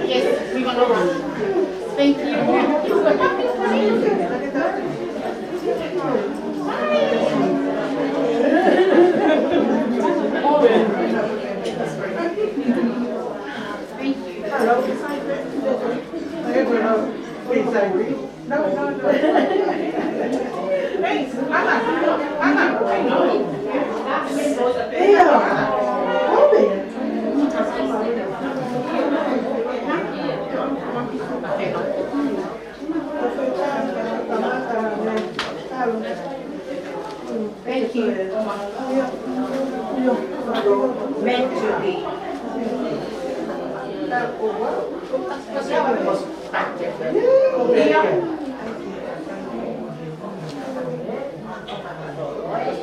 Yes, we wanna run. Thank you. Thank you. Hello. Please, I agree. No, no, no. Thanks. Ana, Ana. Yeah. Open. Thank you. Meant to be.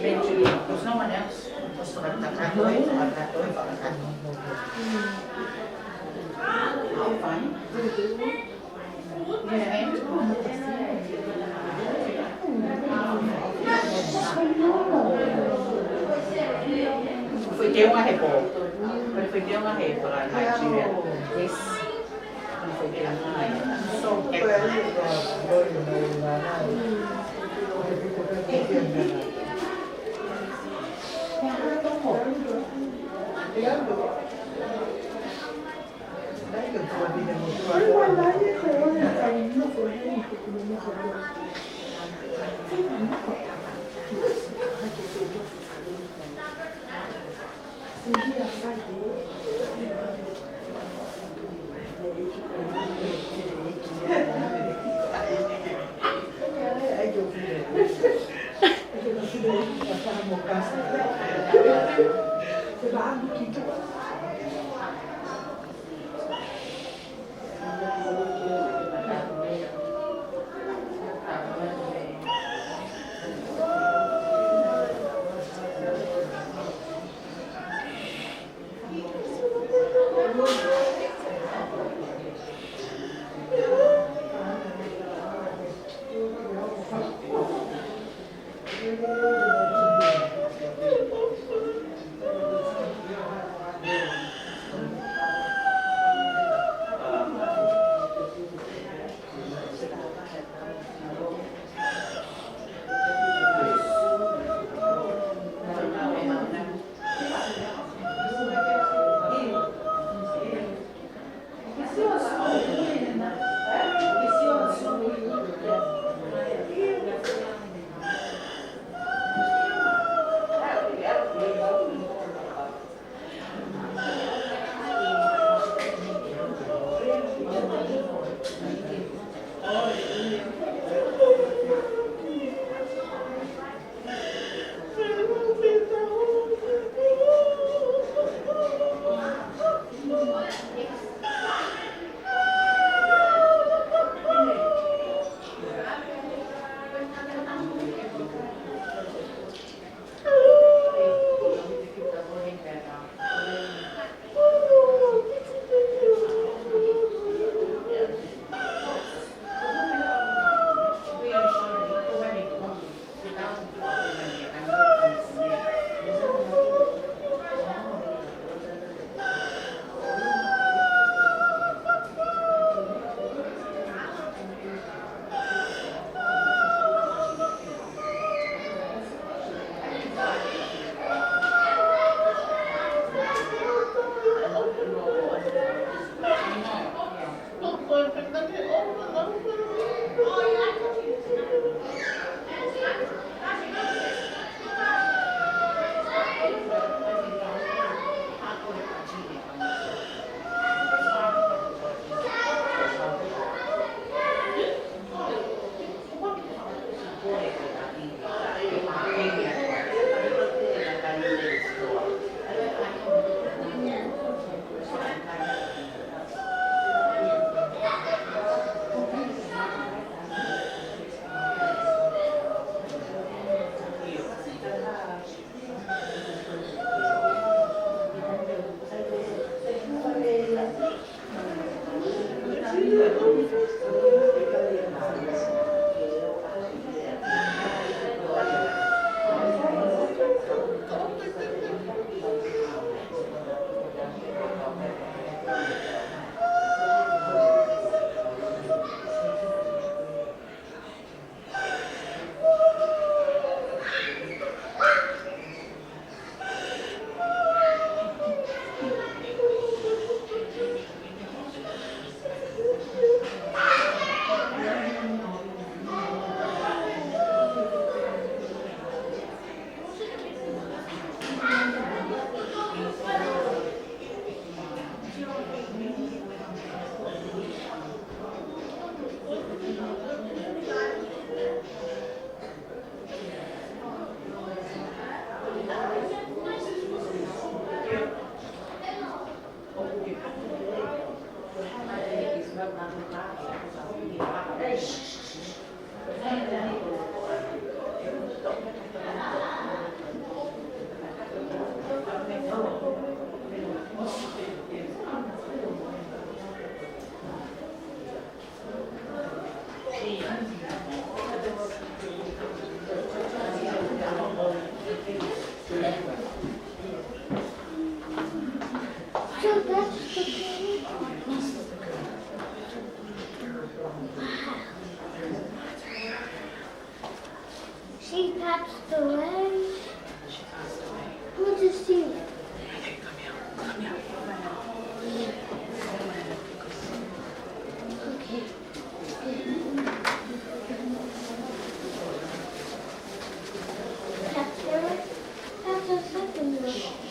Meant to be. There's no one else. I'll find. Yeah. Ko e foʻi meʻa he faka-Nigeria. Yes. Ko e foʻi meʻa. He passed away. Who just seen it? Okay. That's the, that's the second one.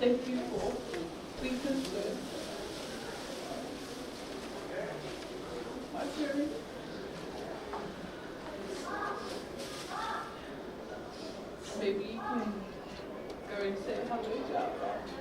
Thank you for being concerned. My turn. Maybe you can go and say hello to our friend.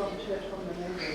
From church, from the neighbors.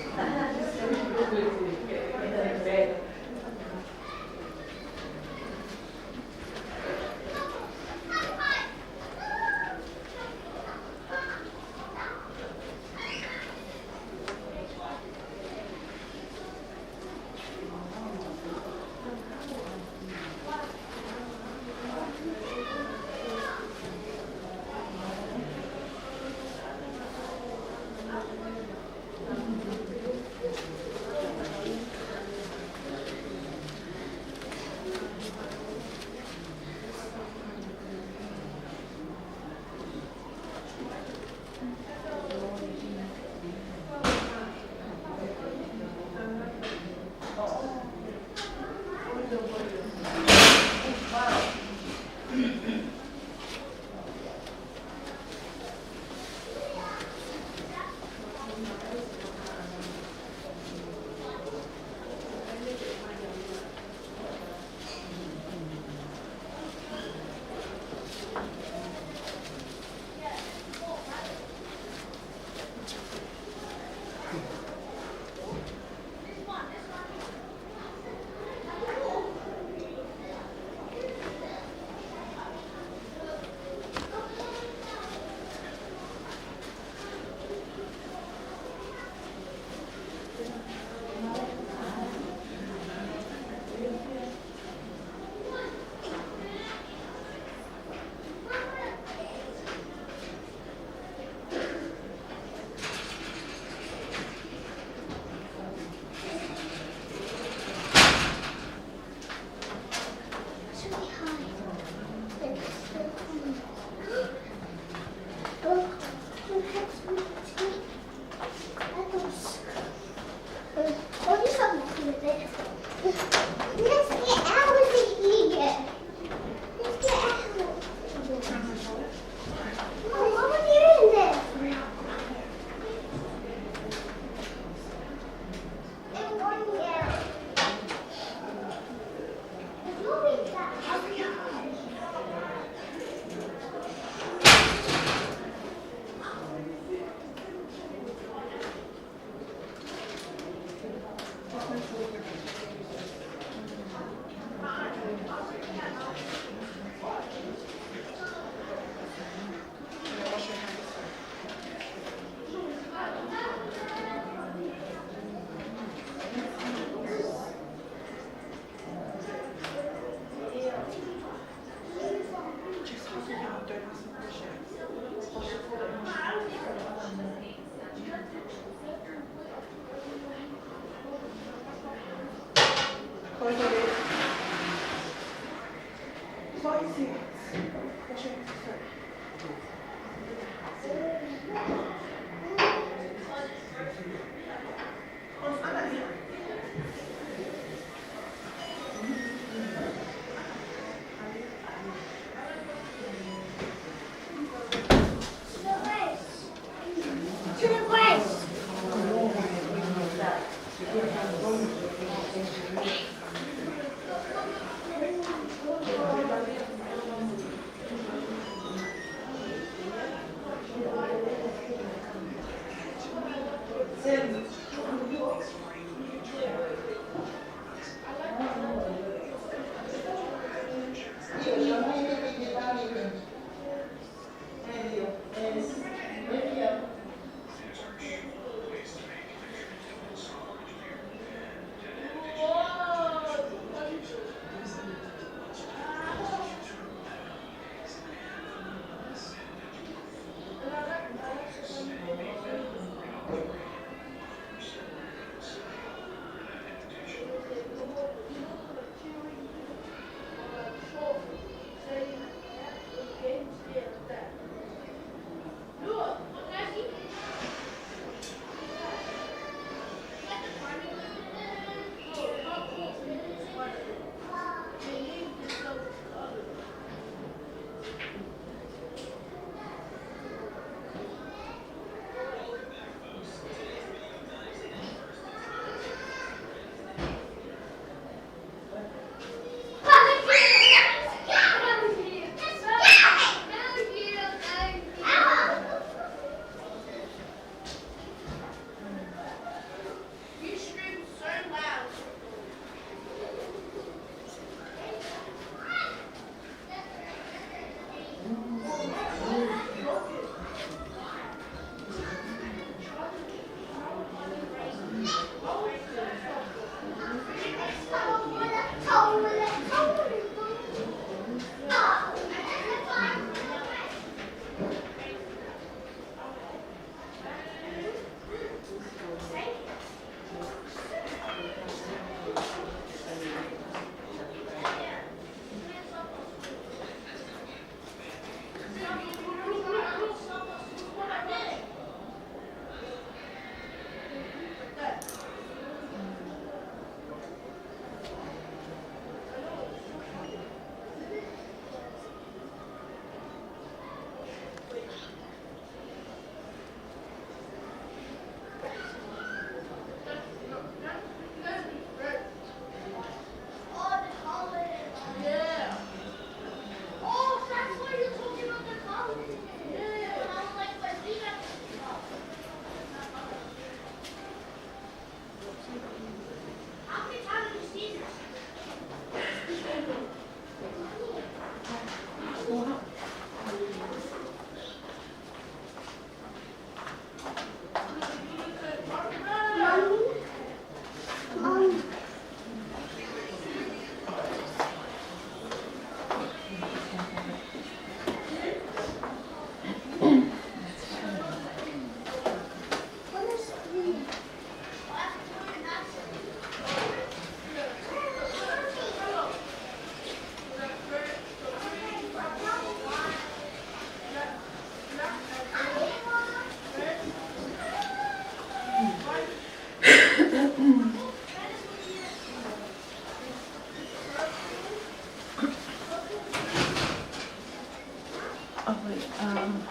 Um,